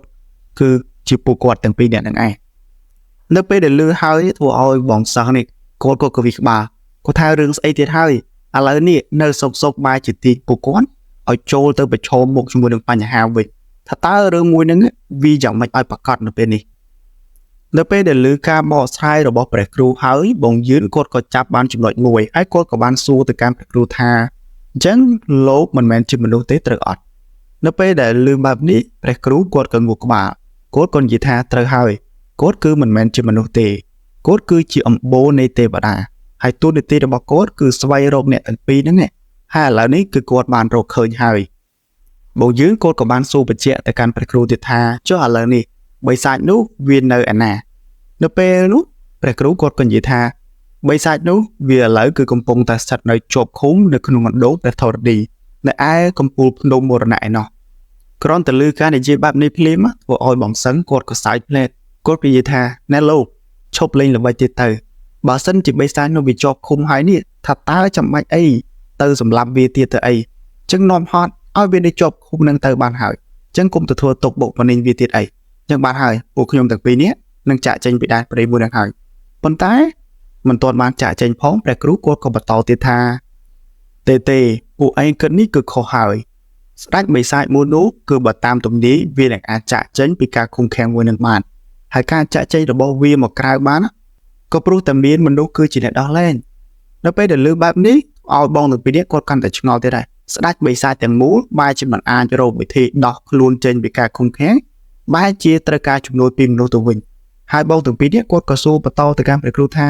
គឺជាពួកគាត់ទាំងពីរអ្នកនឹងឯងនៅពេលដែលលឺហើយធ្វើឲ្យបងសិស្សនេះគាត់ក៏កវិក្បាលគាត់ថារឿងស្អីទៀតហើយឥឡូវនេះនៅសុកសុកបែរជាទីពួកគាត់ឲ្យចូលទៅប្រឈមមុខជាមួយនឹងបញ្ហាវិញថាតើរឿងមួយហ្នឹងវាយ៉ាងម៉េចឲ្យប្រកាសនៅពេលនេះនៅពេលដែលឮការបកស្រាយរបស់ព្រះគ្រូហើយបងយឿនគាត់ក៏ចាប់បានចំណុចមួយហើយគាត់ក៏បានសួរទៅកាន់ព្រះគ្រូថាអញ្ចឹងលោកមិនមែនជាមនុស្សទេត្រូវអត់នៅពេលដែលឮបែបនេះព្រះគ្រូគាត់ក៏ងក់ក្បាលគាត់ក៏និយាយថាត្រូវហើយគាត់គឺមិនមែនជាមនុស្សទេគាត់គឺជាអម្បូរនៃទេវតាហើយតួនាទីរបស់គាត់គឺស្វែងរកអ្នកទាំងពីរហ្នឹងហើយឥឡូវនេះគឺគាត់បានរកឃើញហើយបងយឿនគាត់ក៏បានសួរបញ្ជាក់ទៅកាន់ព្រះគ្រូទៀតថាចុះឥឡូវនេះបិសាចនោះវានៅឯណានៅពេលនោះព្រះគ្រូគាត់ក៏និយាយថាបិសាចនោះវាឥឡូវគឺកំពុងតែស្ថិតនៅជាប់ឃុំនៅក្នុងអណ្ដូងព្រះធរណីនៅឯកំពូលភ្នំមរណៈឯណោះគ្រាន់តែឮការនិយាយបែបនេះភ្លាមធ្វើឲ្យបងសឹងគាត់ក៏សើចភ្លែតគាត់និយាយថាណែលោកឈប់លេងល្បិចទៀតទៅបើសិនជាបិសាចនោះវាជាប់ឃុំហើយនេះថាតើចាំបាច់អីទៅសម្លាប់វាទៀតទៅអីចឹងនាំហត់ឲ្យវានៅជាប់ឃុំនឹងទៅបានហើយចឹងគុំទៅធ្វើទុកបុកម្នេញវាទៀតអីចឹងបានហើយពួកខ្ញុំទាំងពីរនេះនឹងចាក់ចេញពីដែនព្រៃមួយនឹងហើយប៉ុន្តែមិនទាន់បានចាក់ចេញផងព្រះគ្រូគាត់ក៏បន្តទៀតថាទេពួកឯងគិតនេះគឺខុសហើយស្ដេចបិសាចមួយនោះគឺបើតាមទំនាយវានឹងអាចចាក់ចេញពីការឃុំឃាំងមួយនឹងបានហើយការចាក់ចេញរបស់វាមកក្រៅបានក៏ព្រោះតែមានមនុស្សគឺជាអ្នកដោះលែងនៅពេលដែលលើបែបនេះឲ្យបងទាំងពីរនេះគាត់កាន់តែឆ្ងល់ទៀតដែរស្ដេចបិសាចទាំងមូលបែរជាមិនអាចរកវិធីដោះខ្លួនចេញពីការឃុំឃាំងបែរជាត្រូវការជំនួយពីមនុស្សទៅវិញហើយបងទាំងពីរនេះគាត់ក៏សួរបន្តទៅកាន់ព្រះគ្រូថា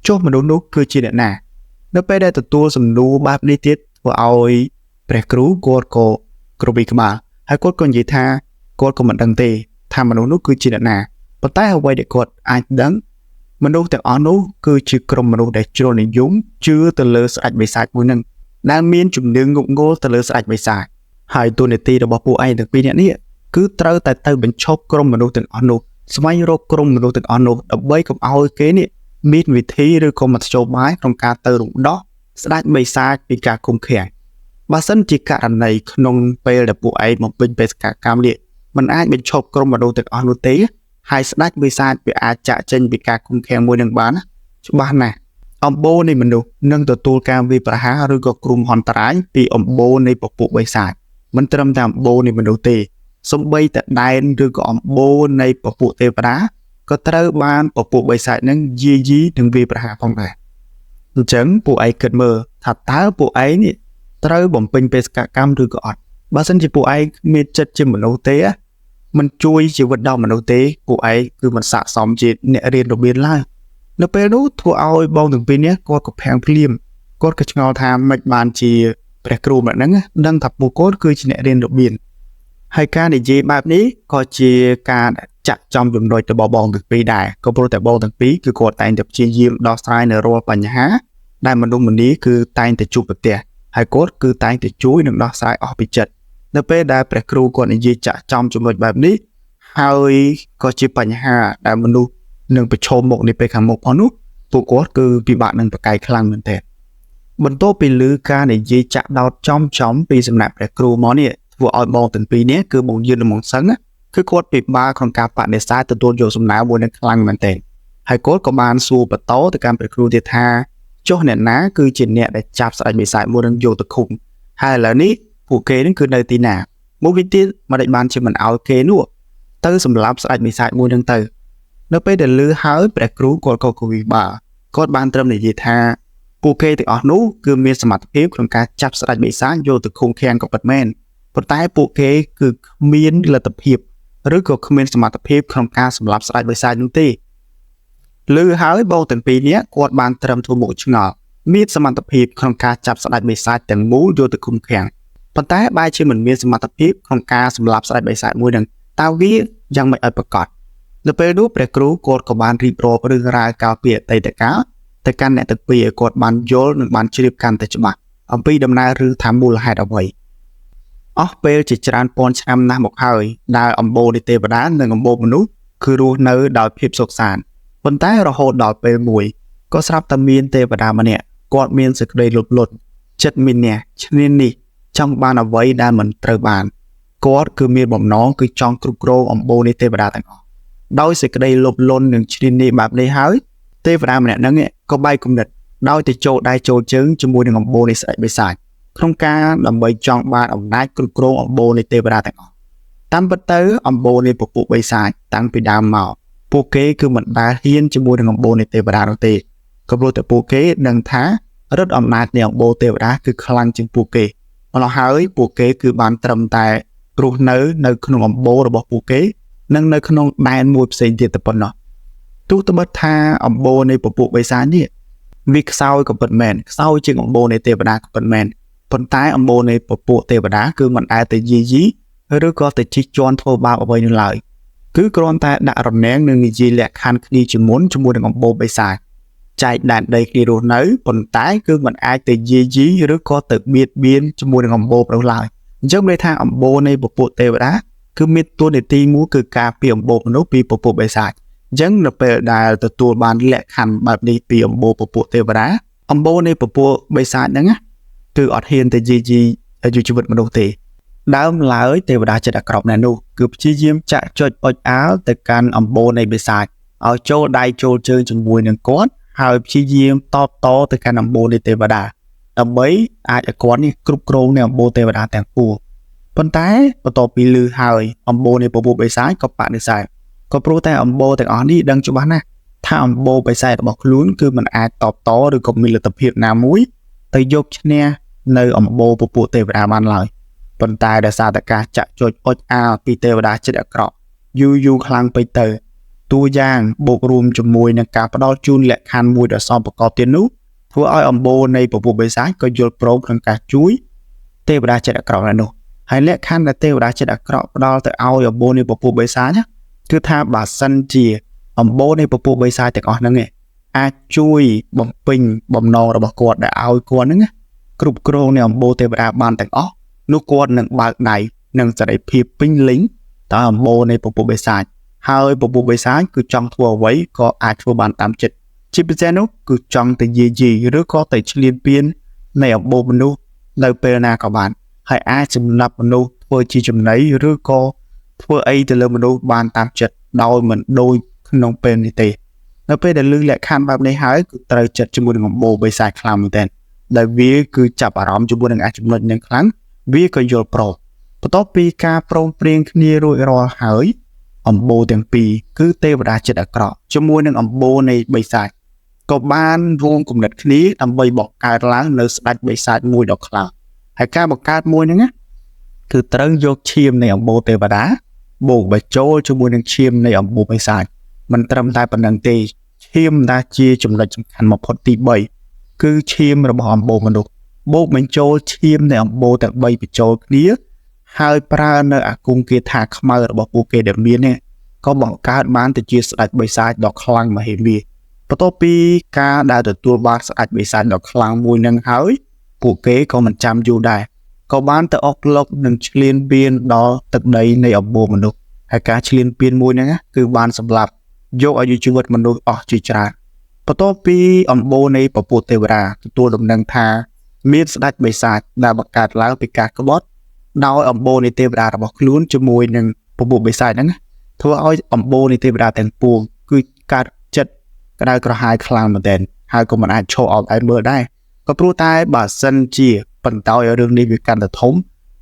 ចុះមនុស្សនោះគឺជាអ្នកណានៅពេលដែលទទួលសំណួរបែបនេះទៀតធ្វើឲ្យព្រះគ្រូគាត់ក៏ក្រវីក្បាលហើយគាត់ក៏និយាយថាគាត់ក៏មិនដឹងទេថាមនុស្សនោះគឺជាអ្នកណាប៉ុន្តែអ្វីដែលគាត់អាចដឹងមនុស្សទាំងអស់នោះគឺជាក្រុមមនុស្សដែលជ្រុលនិយមជឿទៅលើស្ដេចបិសាចមួយនឹងដែលមានជំនឿងងងល់ទៅលើស្ដេចបិសាចហើយតួនាទីរបស់ពួកឯងទាំងពីរនាក់នេះគឺត្រូវតែទៅបញ្ឈប់ក្រុមមនុស្សទាំងអស់នោះស្វែងរកក្រុមមនុស្សទាំងអស់នោះដើម្បីកុំឲ្យគេនេះមានវិធីឬក៏មធ្យោបាយក្នុងការទៅរំដោះស្ដេចបិសាចពីការឃុំឃាំងបើសិនជាករណីក្នុងពេលដែលពួកឯងបំពេញបេសកកម្មនេះមិនអាចបញ្ឈប់ក្រុមមនុស្សទាំងអស់នោះទេហើយស្ដេចបិសាចវាអាចចាក់ចេញពីការឃុំឃាំងមួយនឹងបានច្បាស់ណាស់អម្បូរនៃមនុស្សនឹងទទួលការវាយប្រហារឬក៏គ្រោះមហន្តរាយពីអម្បូរនៃពពួកបិសាចមិនត្រឹមតែអម្បូរនៃមនុស្សទេសូម្បីតែដែនឬក៏អម្បូរនៃពពួកទេវតាក៏ត្រូវបានពពួកបិសាចនឹងយាយីនិងវាយប្រហារផងដែរអញ្ចឹងពួកឯងគិតមើលថាតើពួកឯងនេះត្រូវបំពេញបេសកកម្មឬក៏អត់បើសិនជាពួកឯងមានចិត្តជាមនុស្សទេមិនជួយជីវិតដល់មនុស្សទេពួកឯងគឺមិនស័ក្តិសមជាអ្នករៀនរបៀនឡើយនៅពេលនោះធ្វើឲ្យបងទាំងពីរនេះគាត់ក៏ភាំងភ្លាមគាត់ក៏ឆ្ងល់ថាមិនបានជាព្រះគ្រូម្នាក់ហ្នឹងដឹងថាពួកគាត់គឺជាអ្នករៀនរបៀនហើយការនិយាយបែបនេះក៏ជាការចាក់ចំចំណុចរបស់បងទាំងពីរដែរក៏ព្រោះតែបងទាំងពីរគឺគាត់តែងតែព្យាយាមដោះស្រាយនៅរាល់បញ្ហាដែលមនុស្សម្នាគឺតែងតែជួបប្រទះហើយគាត់គឺតែងតែជួយនិងដោះស្រាយអស់ពីចិត្តនៅពេលដែលព្រះគ្រូគាត់និយាយចាក់ចំចំណុចបែបនេះហើយក៏ជាបញ្ហាដែលមនុស្សនឹងប្រឈមមុខនេះពេលខាងមុខផងនោះពួកគាត់គឺពិបាកនឹងប្រកែកខ្លាំងមែនទែនបន្ទាប់ពីឮការនិយាយចាក់ដោតចំពីសំណាក់ព្រះគ្រូមកនេះធ្វើឲ្យបងទាំងពីរនេះគឺបងយឿននិងបងសឹងគឺគាត់ពិបាកក្នុងការបដិសេធទទួលយកសំណើមួយនឹងខ្លាំងមែនទែនហើយគាត់ក៏បានសួរបន្តទៅកាន់ព្រះគ្រូទៀតថាចុះអ្នកណាគឺជាអ្នកដែលចាប់ស្ដេចបិសាចមួយនឹងយកទៅឃុំហើយឥឡូវនេះពួកគេនឹងគឺនៅទីណាមួយវិញទៀតមិនได้បានជាមិនឲ្យគេនោះទៅសម្លាប់ស្ដេចបិសាចមួយនឹងទៅនៅពេលដែលឮហើយព្រះគ្រូគាត់ក៏កវិបាគាត់បានត្រឹមនិយាយថាពួកគេទាំងអស់នោះគឺមានសមត្ថភាពក្នុងការចាប់ស្ដេចបិសាចយកទៅឃុំឃាំងក៏ពិតមែនប៉ុន្តែពួកគេគឺគ្មានលទ្ធភាពឬក៏គ្មានសមត្ថភាពក្នុងការសម្លាប់ស្ដេចបិសាចនោះទេឮហើយបងទាំងពីរនេះគាត់បានត្រឹមធ្វើមុខឆ្ងល់មានសមត្ថភាពក្នុងការចាប់ស្ដេចបិសាចទាំងមូលយកទៅឃុំឃាំងប៉ុន្តែបែរជាមិនមានសមត្ថភាពក្នុងការសម្លាប់ស្ដេចបិសាចមួយនឹងតើវាយ៉ាងម៉េចឲ្យប្រាកដនៅពេលនោះព្រះគ្រូគាត់ក៏បានរៀបរាប់រឿងរ៉ាវកាលពីអតីតកាល ទៅកាន់អ្នកទាំងពីរឲ្យគាត់បានយល់និងបានជ្រាបកាន់តែច្បាស់អំពីដំណើររឿងថាមូលហេតុអ្វីអស់ពេលជាច្រើនពាន់ឆ្នាំណាស់មកហើយដែលអំបូរនៃទេវតានិងអំបូរមនុស្សគឺរស់នៅដោយភាពសុខសាន្តប៉ុន្តែរហូតដល់ពេលមួយក៏ស្រាប់តែមានទេវតាម្នាក់គាត់មានសេចក្តីលោភលន់ចិត្តមានះឈ្នានីសចង់បានអ្វីដែលមិនត្រូវបានគាត់គឺមានបំណងគឺចង់គ្រប់គ្រងអំបូរនៃទេវតាទាំងអស់ដោយសេចក្តីលោភលន់និងឈ្នានីសបែបនេះហើយទេវតាម្នាក់ហ្នឹងក៏បែកគំនិតដោយទៅចូលដៃចូលជើងជាមួយនឹងអំបូរនៃស្ដេចបិសាចក្នុងការដើម្បីចង់បានអំណាចគ្រប់គ្រងអំបូរនៃទេវតាទាំងអស់តាមពិតទៅអំបូរនៃពពួកបិសាចតាំងពីដើមមកពួកគេគឺមិនដែលហ៊ានជាមួយនឹងអំបូរនៃទេវតានោះទេក៏ព្រោះតែពួកគេដឹងថាឫទ្ធិអំណាចនៃអំបូរទេវតាគឺខ្លាំងជាងពួកគេម្ល៉េះហើយពួកគេគឺបានត្រឹមតែរស់នៅក្នុងអំបូររបស់ពួកគេនិងនៅក្នុងដែនមួយផ្សេងទៀតតែប៉ុណ្ណោះទោះត្បិតថាអំបូរនៃពពួកបិសាចនេះវាខ្សោយក៏ពិតមែនខ្សោយជាងអំបូរនៃទេវតាក៏ពិតមែនប៉ុន្តែអំបូរនៃពពួកទេវតាគឺមិនដែលទៅយាយីឬក៏ទៅជិះជាន់ធ្វើបាបអ្វីនោះឡើយគឺគ្រាន់តែដាក់រនាំងនិងនិយាយលក្ខខណ្ឌគ្នាជាមុនជាមួយនឹងអំបូរបិសាចចែកដែនដីគ្នារស់នៅប៉ុន្តែគឺមិនអាចទៅយាយីឬក៏ទៅបៀតបៀនជាមួយនឹងអំបូរនោះឡើយអញ្ចឹងមានន័យថាអំបូរនៃពពួកទេវតាគឺមានតួនាទីមួយគឺការពារអំបូរមនុស្សពីពពួកបិសាចអញ្ចឹងនៅពេលដែលទទួលបានលក្ខខណ្ឌបែបនេះពីអំបូរពពួកទេវតាអំបូរនៃពពួកបិសាចហ្នឹងគឺអត់ហ៊ានទៅយាយីអាយុជីវិតមនុស្សទេដើមឡើយទេវតាចិត្តអាក្រក់ណែនោះគឺព្យាយាមចាក់ចុចអុចអាលទៅកាន់អំបូរនៃបិសាចឲ្យចូលដៃចូលជើងជាមួយនឹងគាត់ហើយព្យាយាមតបតទៅកាន់អំបូរនៃទេវតាដើម្បីអាចឲ្យគាត់នេះគ្រប់គ្រងនៃអំបូរទេវតាទាំងពួងប៉ុន្តែបន្ទាប់ពីលឺហើយអំបូរនៃពពួកបិសាចក៏បដិសេធក៏ព្រោះតែអំបូរទាំងអស់នេះដឹងច្បាស់ណាស់ថាអំបូរបិសាចរបស់ខ្លួនគឺមិនអាចតបតឬក៏មានលទ្ធភាពណាមួយទៅយកឈ្នះនៅអំបូរពពួកទេវតាបានឡើយប៉ុន្តែដោយសារតែការចាក់ចុចអុចអាលពីទេវតាចិត្តអាក្រក់យូរយូរខ្លាំងពេកទៅតួយ៉ាងបូករួមជាមួយនឹងការផ្ដល់ជូនលក្ខខណ្ឌមួយដ៏សមប្រកបទៀតនោះធ្វើឲ្យអំបូរនៃពពួកបិសាចក៏យល់ព្រមក្នុងការជួយទេវតាចិត្តអាក្រក់នោះហើយលក្ខខណ្ឌដែលទេវតាចិត្តអាក្រក់ផ្ដល់ទៅឲ្យអំបូរនៃពពួកបិសាចគឺថាបើសិនជាអំបូរនៃពពួកបិសាចទាំងអស់ហ្នឹងអាចជួយបំពេញបំណងរបស់គាត់ដែលឲ្យគាត់ហ្នឹងគ្រប់គ្រងនៃអំបូរទេវតាបានទាំងអស់នោះគាត់នឹងបើកដៃនិងសេរីភាពពេញលេញតើអំបូរនៃពពួកបិសាចហើយពពួកបិសាចគឺចង់ធ្វើអ្វីក៏អាចធ្វើបានតាមចិត្តជាពិសេសនោះគឺចង់ទៅយាយីឬក៏ទៅឈ្លានពាននៃអំបូរមនុស្សនៅពេលណាក៏បានហើយអាចសម្លាប់មនុស្សធ្វើជាចំណីឬក៏ធ្វើអីទៅលើមនុស្សបានតាមចិត្តដោយមិនដូចក្នុងពេលនេះទេនៅពេលដែលលឺលក្ខខណ្ឌបែបនេះហើយគឺត្រូវចិត្តជាមួយនឹងអំបូរបិសាចខ្លាំងមែនទែនដែលវាគឺចាប់អារម្មណ៍ជាមួយនឹងអាចចំណុចនឹងខ្លាំងវាក៏យល់ព្រមបន្ទាប់ពីការព្រមព្រៀងគ្នារួចរាល់ហើយអំបូរទាំងពីរគឺទេវតាចិត្តអាក្រក់ជាមួយនឹងអំបូរនៃបិសាចក៏បានរួមគំនិតគ្នាដើម្បីបង្កើតឡើងនៅស្ដេចបិសាចមួយដ៏ខ្លាំងហើយការបង្កើតមួយហ្នឹងណាគឺត្រូវយកឈាមនៃអំបូរទេវតាបូកបញ្ចូលជាមួយនឹងឈាមនៃអំបូរបិសាចមិនត្រឹមតែប៉ុណ្្នឹងទេឈាមដែលជាចំណុចសំខាន់បំផុតទី3គឺឈាមរបស់អំបូរមនុស្សបូកបញ្ចូលឈាមនៃអំបូរទាំង3បញ្ចូលគ្នាហើយប្រើនៅអាគមគាថាខ្មៅរបស់ពួកគេដែលមាននេះក៏បង្កើតបានទៅជាស្ដេចបិសាចដ៏ខ្លាំងមហិមាបន្ទាប់ពីការដែលទទួលបានស្ដេចបិសាចដ៏ខ្លាំងមួយនឹងហើយពួកគេក៏មិនចាំយូរដែរក៏បានទៅអុកឡុកនិងឈ្លានពានដល់ទឹកដីនៃអំបូរមនុស្សហើយការឈ្លានពានមួយហ្នឹងគឺបានសម្លាប់យកអាយុជីវិតមនុស្សអស់ជាច្រើនបន្ទាប់ពីអំបូរនៃពពួកទេវតាទទួលដំណឹងថាមានស្ដេចបិសាចដែលបង្កើតឡើងពីការក្បត់ដោយអំបូរនៃទេវតារបស់ខ្លួនជាមួយនឹងពពួកបិសាចហ្នឹងធ្វើឲ្យអំបូរនៃទេវតាទាំងពួងគឺកើតចិត្តក្តៅក្រហាយខ្លាំងមែនទែនហើយក៏មិនអាចឈរអោបឯងមើលដែរក៏ព្រោះតែបើសិនជាបន្តឲ្យរឿងនេះវាកាន់តែធំ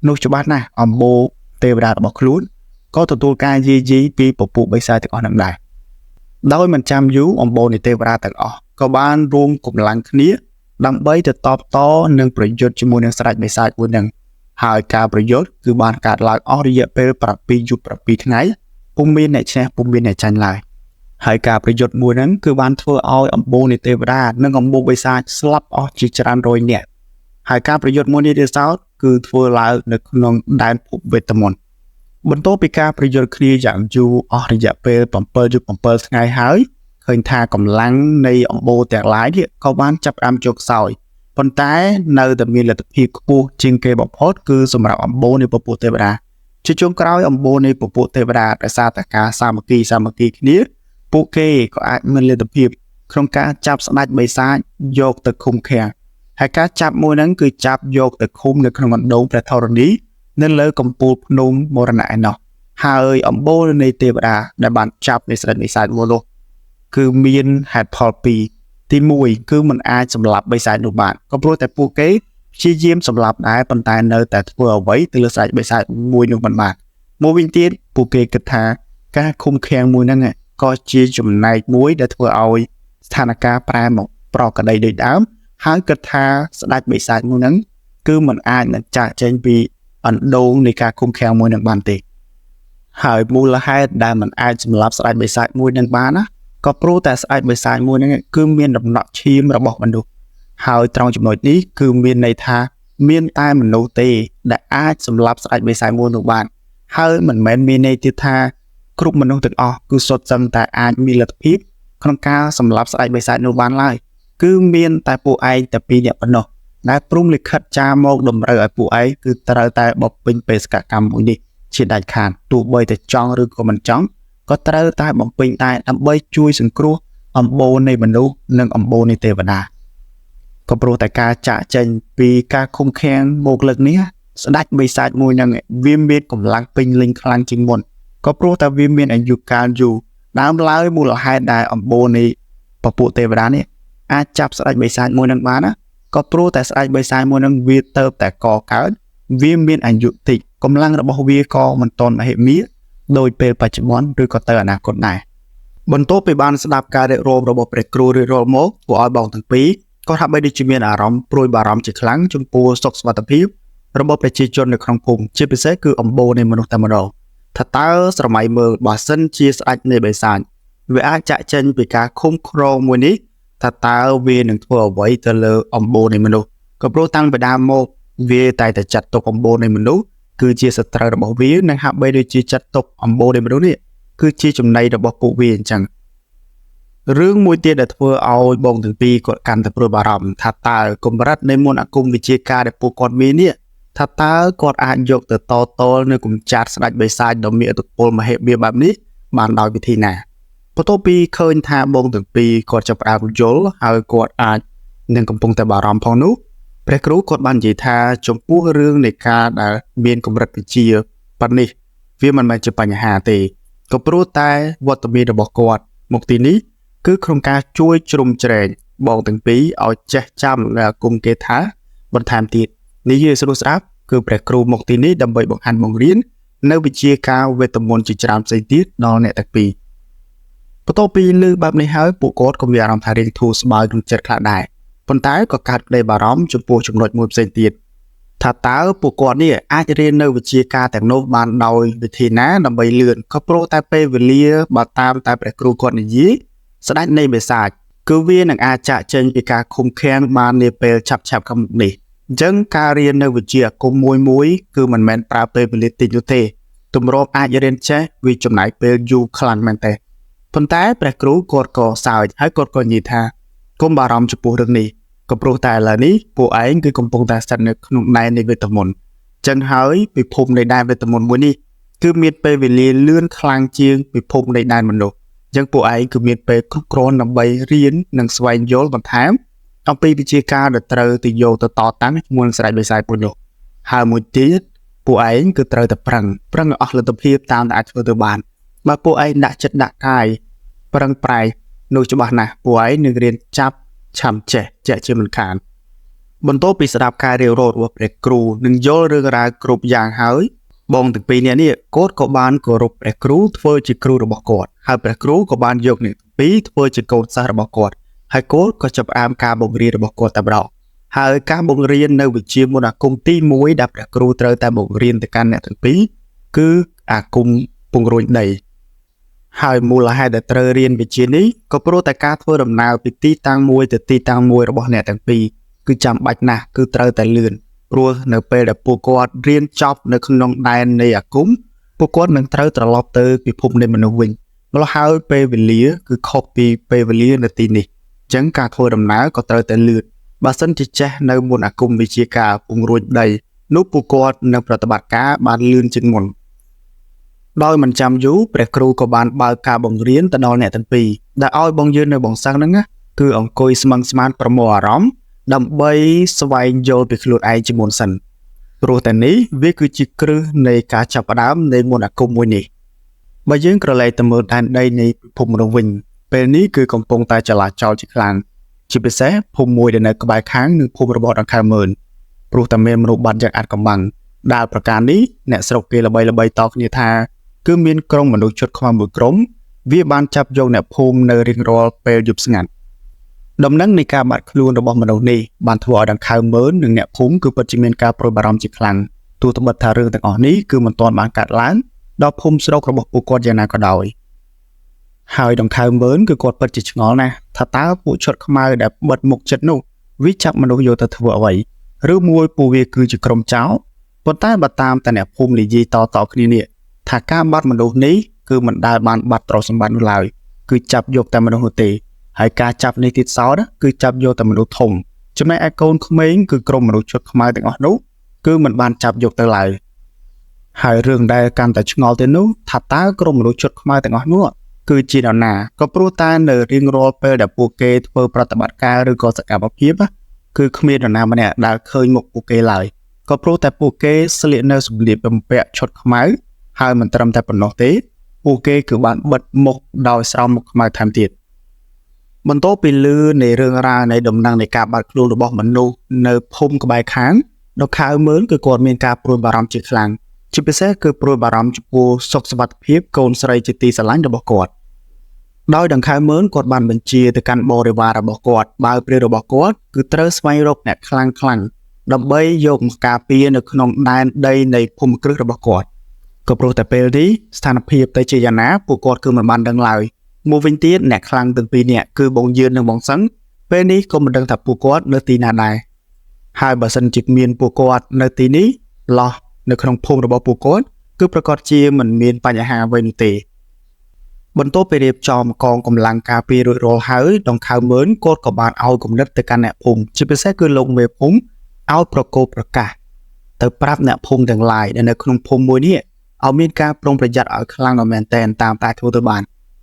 នោះច្បាស់ណាស់អំបូរទេវតារបស់ខ្លួនក៏ទទួលការយាយីពីពពួកបិសាចទាំងអស់ហ្នឹងដែរដោយមិនចាំយូរអំបូរនៃទេវតាទាំងអស់ក៏បានរួមកម្លាំងគ្នាដើម្បីទៅតបតនឹងប្រយុទ្ធជាមួយនឹងស្ដេចបិសាចមួយហ្នឹងហើយការប្រយុទ្ធគឺបានកើតឡើងអស់រយៈពេល7យប់7ថ្ងៃពុំមានអ្នកឈ្នះពុំមានអ្នកចាញ់ឡើយហើយការប្រយុទ្ធមួយហ្នឹងគឺបានធ្វើឲ្យអំបូរនៃទេវតានិងអំបូរបិសាចស្លាប់អស់ជាច្រើនរយនាក់ហើយការប្រយុទ្ធមួយនេះទៀតសោតគឺធ្វើឡើងនៅក្នុងដែនភពវេទមន្តបន្ទាប់ពីការប្រយុទ្ធគ្នាយ៉ាងយូរអស់រយៈពេល7យប់7ថ្ងៃហើយ ឃើញថាកម្លាំងនៃអំបូរទាំងឡាយនេះក៏បានចាប់ផ្ដើមចុះខ្សោយប៉ុន្តែនៅតែមានលទ្ធភាពខ្ពស់ជាងគេបំផុតគឺសម្រាប់អំបូរនៃពពួកទេវតាជាចុងក្រោយអំបូរនៃពពួកទេវតាដោយសារតែការសាមគ្គីគ្នាពួកគេក៏អាចមានលទ្ធភាពក្នុងការចាប់ស្ដេចបិសាចយកទៅឃុំឃាំងហើយការចាប់មួយហ្នឹងគឺចាប់យកទៅឃុំនៅក្នុងអណ្ដូងព្រះធរណីនៅលើកំពូលភ្នំមរណៈឯណោះហើយអំបូរនៃទេវតាដែលបានចាប់នៃស្ដេចបិសាចមួយនោះគឺមានហេតុផលពីរទី1គឺมันអាចសម្លាប់បិសាចនោះបានក៏ព្រោះតែពួកគេព្យាយាមសម្លាប់ដែរប៉ុន្តែនៅតែធ្វើអ្វីទៅលើស្ដេចបិសាចមួយនោះមិនបានមួយវិញទៀតពួកគេគិតថាការឃុំឃាំងមួយហ្នឹងក៏ជាចំណែកមួយដែលធ្វើឲ្យស្ថានភាពប្រែមកប្រក្រតីដូចដើមហើយគិតថាស្ដេចបិសាចមួយហ្នឹងគឺมันអាចនឹងចាកចេញពីអណ្ដូងនៃការឃុំឃាំងមួយនឹងបានទេហើយមូលហេតុដែលมันអាចសម្លាប់ស្ដេចបិសាចមួយនឹងបានណាក៏ព្រោះតែស្ដេចបិសាចមួយហ្នឹងគឺមានដំណក់ឈាមរបស់មនុស្សហើយត្រង់ចំណុចនេះគឺមានន័យថាមានតែមនុស្សទេដែលអាចសម្លាប់ស្ដេចបិសាចមួយនោះបានហើយមិនមែនមានន័យទៀតថាគ្រប់មនុស្សទាំងអស់គឺសុទ្ធសឹងតែអាចមានលទ្ធភាពក្នុងការសម្លាប់ស្ដេចបិសាចនោះបានឡើយគឺមានតែពួកឯងតែពីរនាក់ប៉ុណ្ណោះដែលព្រំលិខិតចារមកតម្រូវឲ្យពួកឯងគឺត្រូវតែបំពេញបេសកកម្មមួយនេះជាដាច់ខាតទោះបីតែចង់ឬក៏មិនចង់ក៏ត្រូវតែបំពេញដែរដើម្បីជួយសង្គ្រោះអំបូរនៃមនុស្សនិងអំបូរនៃទេវតាក៏ព្រោះតែការចាកចេញពីការឃុំឃាំងមកលើកនេះស្ដេចបិសាចមួយនឹងវាមានកម្លាំងពេញលេញខ្លាំងជាងមុនក៏ព្រោះតែវាមានអាយុកាលយូរដើមឡើយមូលហេតុដែលអំបូរនៃពពួកទេវតានេះអាចចាប់ស្ដេចបិសាចមួយនឹងបានណាក៏ព្រោះតែស្ដេចបិសាចមួយនឹងវាទៅតែកកើតវាមានអាយុតិចកម្លាំងរបស់វាក៏មិនទាន់មហិមាដោយពេលបច្ចុប្បន្នឬក៏ទៅអនាគតដែរបន្ទាប់ពីបានស្ដាប់ការរៀបរាប់របស់ព្រះគ្រូរៀបរាប់មកធ្វើឲ្យបងទាំងពីរក៏ហាក់បីដូចជាមានអារម្មណ៍ព្រួយបារម្ភជាខ្លាំងចំពោះសុខសុវត្ថិភាពរបស់ប្រជាជននៅក្នុងភូមិជាពិសេសគឺអំបូរនៃមនុស្សតែម្ដងថាតើស្រមៃមើលបើសិនជាស្ដេចនៃបិសាចវាអាចចាក់ចេញពីការឃុំគ្រងមួយនេះថាតើវានឹងធ្វើអ្វីទៅលើអំបូរនៃមនុស្សក៏ព្រោះតាំងពីដើមមកវាតែតែចាត់ទុកអំបូរនៃមនុស្សគឺជាសត្រូវរបស់វានិងហាក់បីដូចជាចាត់ទុកអំបូរនៃមនុស្សនេះគឺជាចំណីរបស់ពួកវាអញ្ចឹងរឿងមួយទៀតដែលធ្វើឲ្យបងទាំងពីរគាត់កាន់តែព្រួយបារម្ភថាតើកម្រិតនៃមន្តអាគមវិជ្ជាការដែលពួកគាត់មាននេះថាតើគាត់អាចយកទៅតទល់នៅកម្ចាត់ស្ដេចបិសាចដ៏មានឥទ្ធិពលមហិមាបែបនេះបានដោយវិធីណាបន្ទាប់ពីឃើញថាបងទាំងពីរគាត់ចាប់ផ្ដើមយល់ហើយគាត់អាចនឹងកំពុងតែបារម្ភផងនោះព្រះគ្រូគាត់បាននិយាយថាចំពោះរឿងនៃការដែលមានកម្រិតវិជ្ជាប៉ុណ្នេះវាមិនមែនជាបញ្ហាទេក៏ព្រោះតែវត្តមានរបស់គាត់មកទីនេះគឺក្នុងការជួយជ្រោមជ្រែងបងទាំងពីរឲ្យចេះចាំនៅអាគមគេថាបន្ថែមទៀតនិយាយស្រួលស្ដាប់គឺព្រះគ្រូមកទីនេះដើម្បីបង្ហាត់បង្រៀននៅវិជ្ជាការវេទមន្តជាច្រើនផ្សេងទៀតដល់អ្នកទាំងពីរបន្ទាប់ពីលើបែបនេះហើយពួកគាត់ក៏មានអារម្មណ៍ថារៀងធូរស្បើយក្នុងចិត្តខ្លះដែរប៉ុន្តែក៏កើតក្តីបារម្ភចំពោះចំណុចមួយផ្សេងទៀតថាតើពួកគាត់នេះអាចរៀននៅវិជ្ជាការទាំងនោះបានដោយវិធីណាដើម្បីលឿនក៏ព្រោះតែពេលវេលាបើតាមតែព្រះគ្រូគាត់និយាយស្ដេចនៃបិសាចគឺវានឹងអាចចាកចេញពីការឃុំឃាំងបាននាពេលឆាប់ៗខាងមុខនេះអញ្ចឹងការរៀននៅវិជ្ជាអាគមមួយគឺមិនមែនប្រើពេលវេលាតិចនោះទេទម្រាំអាចរៀនចេះវាចំណាយពេលយូរខ្លាំងមែនទេប៉ុន្តែព្រះគ្រូគាត់ក៏សើចហើយគាត់ក៏និយាយថាកុំបារម្ភចំពោះរឿងនេះក៏ព្រោះតែឥឡូវនេះពួកឯងគឺកំពុងតែស្ថិតនៅក្នុងដែននៃវេទមន្តចឹងហើយពិភពនៃដែនវេទមន្តមួយនេះគឺមានពេលវេលាលឿនខ្លាំងជាងពិភពនៃដែនមនុស្សចឹងពួកឯងគឺមានពេលគ្រប់គ្រាន់ដើម្បីរៀននិងស្វែងយល់បន្ថែមអំពីវិជ្ជាការដែលត្រូវទៅយកទៅតតាំងជាមួយនឹងស្រែកបិសាចពួកនោះហើយមួយទៀតពួកឯងគឺត្រូវតែប្រឹងឲ្យអស់លទ្ធភាពតាមដែលអាចធ្វើទៅបានបើពួកឯងដាក់ចិត្តដាក់កាយប្រឹងប្រែងនោះច្បាស់ណាស់ពួកឯងនឹងរៀនចាប់ឆាំចេះជាក់ជាមិនខានបន្ទាប់ពីស្ដាប់ការរៀបរាប់របស់ព្រះគ្រូនិងយល់រឿងរ៉ាវគ្រប់យ៉ាងហើយបងទាំងពីរនាក់នេះគាត់ក៏បានគោរពព្រះគ្រូធ្វើជាគ្រូរបស់គាត់ហើយព្រះគ្រូក៏បានយកអ្នកទាំងពីរធ្វើជាកូនសិស្សរបស់គាត់ហើយគាត់ក៏ចាប់ផ្ដើមការបង្រៀនរបស់គាត់តែម្ដងហើយការបង្រៀននៅវិជ្ជាមន្តអាគមទី1ដែលព្រះគ្រូត្រូវតែបង្រៀនទៅកាន់អ្នកទាំងពីរគឺអាគមពង្រួញដីហើយមូលហេតុដែលត្រូវរៀនវិជ្ជានេះក៏ព្រោះតែការធ្វើដំណើរពីទីតាំងមួយទៅទីតាំងមួយរបស់អ្នកទាំងពីរគឺចាំបាច់ណាស់គឺត្រូវតែលឿនព្រោះនៅពេលដែលពួកគាត់រៀនចប់នៅក្នុងដែននៃអាគមពួកគាត់នឹងត្រូវត្រឡប់ទៅពិភពនៃមនុស្សវិញ ម្ល៉េះហើយពេលវេលាគឺខុសពីពេលវេលានៅទីនេះអញ្ចឹងការធ្វើដំណើរក៏ត្រូវតែលឿនបើសិនជាចេះនៅមន្តអាគមវិជ្ជាការពង្រួចប្តីនោះពួកគាត់នឹងប្រតិបត្តិការបានលឿនជាងមុនដោយមិនចាំយូរព្រះគ្រូក៏បានបើកការបង្រៀនទៅដល់អ្នកទាំងពីរដែលឲ្យបងយើងនៅបងសឹងហ្នឹងគឺអង្គុយស្មឹងស្មានប្រមូលអារម្មណ៍ដើម្បីស្វែងយល់ពីខ្លួនឯងជាមុនសិនព្រោះតែនេះវាគឺជាគ្រឹះនៃការចាប់ផ្ដើមនៃមន្តអាគមមួយនេះបើយើងក្រឡេកទៅមើលដែនដីនៃពិភពមនុស្សវិញពេលនេះគឺកំពុងតែចលាចលជាខ្លាំងជាពិសេសភូមិមួយដែលនៅក្បែរខាងនឹងភូមិរបស់ដង្ខៅម៉ឺនព្រោះតែមានមនុស្សបាត់យ៉ាងអាថ៌កំបាំងដែលប្រការនេះអ្នកស្រុកគេល្បីៗតគ្នាថាគឺមានក្រុមមនុស្សជុតខ្មៅមួយក្រុមវាបានចាប់យកអ្នកភូមិនៅរៀងរាល់ពេលយប់ស្ងាត់ដំណឹងនៃការបាត់ខ្លួនរបស់មនុស្សនេះបានធ្វើឲ្យដង្ខៅម៉ឺននិងអ្នកភូមិគឺពិតជាមានការព្រួយបារម្ភជាខ្លាំងទោះត្បិតថារឿងទាំងអស់នេះគឺមិនទាន់បានកើតឡើងដល់ភូមិស្រុករបស់ពួកគាត់យ៉ាងណាក៏ដោយហើយដង្ខៅម៉ឺនគឺគាត់ពិតជាឆ្ងល់ណាស់ថាតើពួកឈុតខ្មៅដែលបិទមុខចិត្តនោះវាចាប់មនុស្សយកទៅធ្វើអ្វីឬមួយពួកវាគឺជាក្រុមចោរប៉ុន្តែបើតាមតែអ្នកភូមិនិយាយតៗគ្នានេះថាការបាត់មនុស្សនេះគឺមិនដែលបានបាត់ទ្រព្យសម្បត្តិនោះឡើយគឺចាប់យកតែមនុស្សនោះទេហើយការចាប់នេះទៀតសោតគឺចាប់យកតែមនុស្សធំចំណែកឯកូនក្មេងគឺក្រុមមនុស្សឈុតខ្មៅទាំងអស់នោះគឺមិនបានចាប់យកទៅឡើយហើយរឿងដែលកាន់តែឆ្ងល់ទៅនោះថាតើក្រុមមនុស្សឈុតខ្មៅទាំងអស់នោះគឺជានរណាក៏ព្រោះតែនៅរៀងរាល់ពេលដែលពួកគេធ្វើប្រតិបត្តិការឬក៏សកម្មភាពគឺគ្មាននរណាម្នាក់ដែលឃើញមុខពួកគេឡើយក៏ព្រោះតែពួកគេស្លៀកនៅសម្លៀកបំពាក់ឈុតខ្មៅហើយមិនត្រឹមតែប៉ុណ្ណោះទេពួកគេគឺបានបិទមុខដោយស្រោមមុខខ្មៅថែមទៀតបន្ទាប់ពីលឺនៃរឿងរ៉ាវនៃដំណឹងនៃការបាត់ខ្លួនរបស់មនុស្សនៅភូមិក្បែរខាងដង្ខៅម៉ឺនគឺគាត់មានការព្រួយបារម្ភជាខ្លាំងជាពិសេសគឺព្រួយបារម្ភចំពោះសុខសុវត្ថិភាពកូនស្រីជាទីស្រឡាញ់របស់គាត់ដោយដង្ខៅម៉ឺនគាត់បានបញ្ជាទៅកាន់បរិវាររបស់គាត់បើព្រារបស់គាត់គឺត្រូវស្វែងរកអ្នកខ្លាំងៗដើម្បីយកមកការពារនៅក្នុងដែនដីនៃភូមិគ្រឹះរបស់គាត់ក៏ព្រោះតែពេលនេះស្ថានភាពទៅជាយ៉ាងណាពួកគាត់គឺមិនបានដឹងឡើយមួយវិញទៀតអ្នកខ្លាំងទាំងពីរនាក់គឺបងយឿននិងបងសឹងពេលនេះក៏មិនដឹងថាពួកគាត់នៅទីណាដែរហើយបើសិនជាមានពួកគាត់នៅទីនេះឡោះនៅក្នុងភូមិរបស់ពួកគាត់គឺប្រកាសជាមិនមានបញ្ហាអ្វីនោះទេបន្ទាប់ពីរៀបចំកងកម្លាំងការពាររួចរាល់ហើយដង្ខៅម៉ឺនគាត់ក៏បានឲ្យគំនិតទៅកាន់អ្នកភូមិជាពិសេសគឺលោកមេភូមិឲ្យប្រកោប្រកាសទៅប្រាប់អ្នកភូមិទាំងឡាយដែលនៅក្នុងភូមិមួយនេះឲ្យមានការប្រុងប្រយ័ត្នឲ្យខ្លាំងដល់មែនទែនតាមតែធ្វើទៅបាន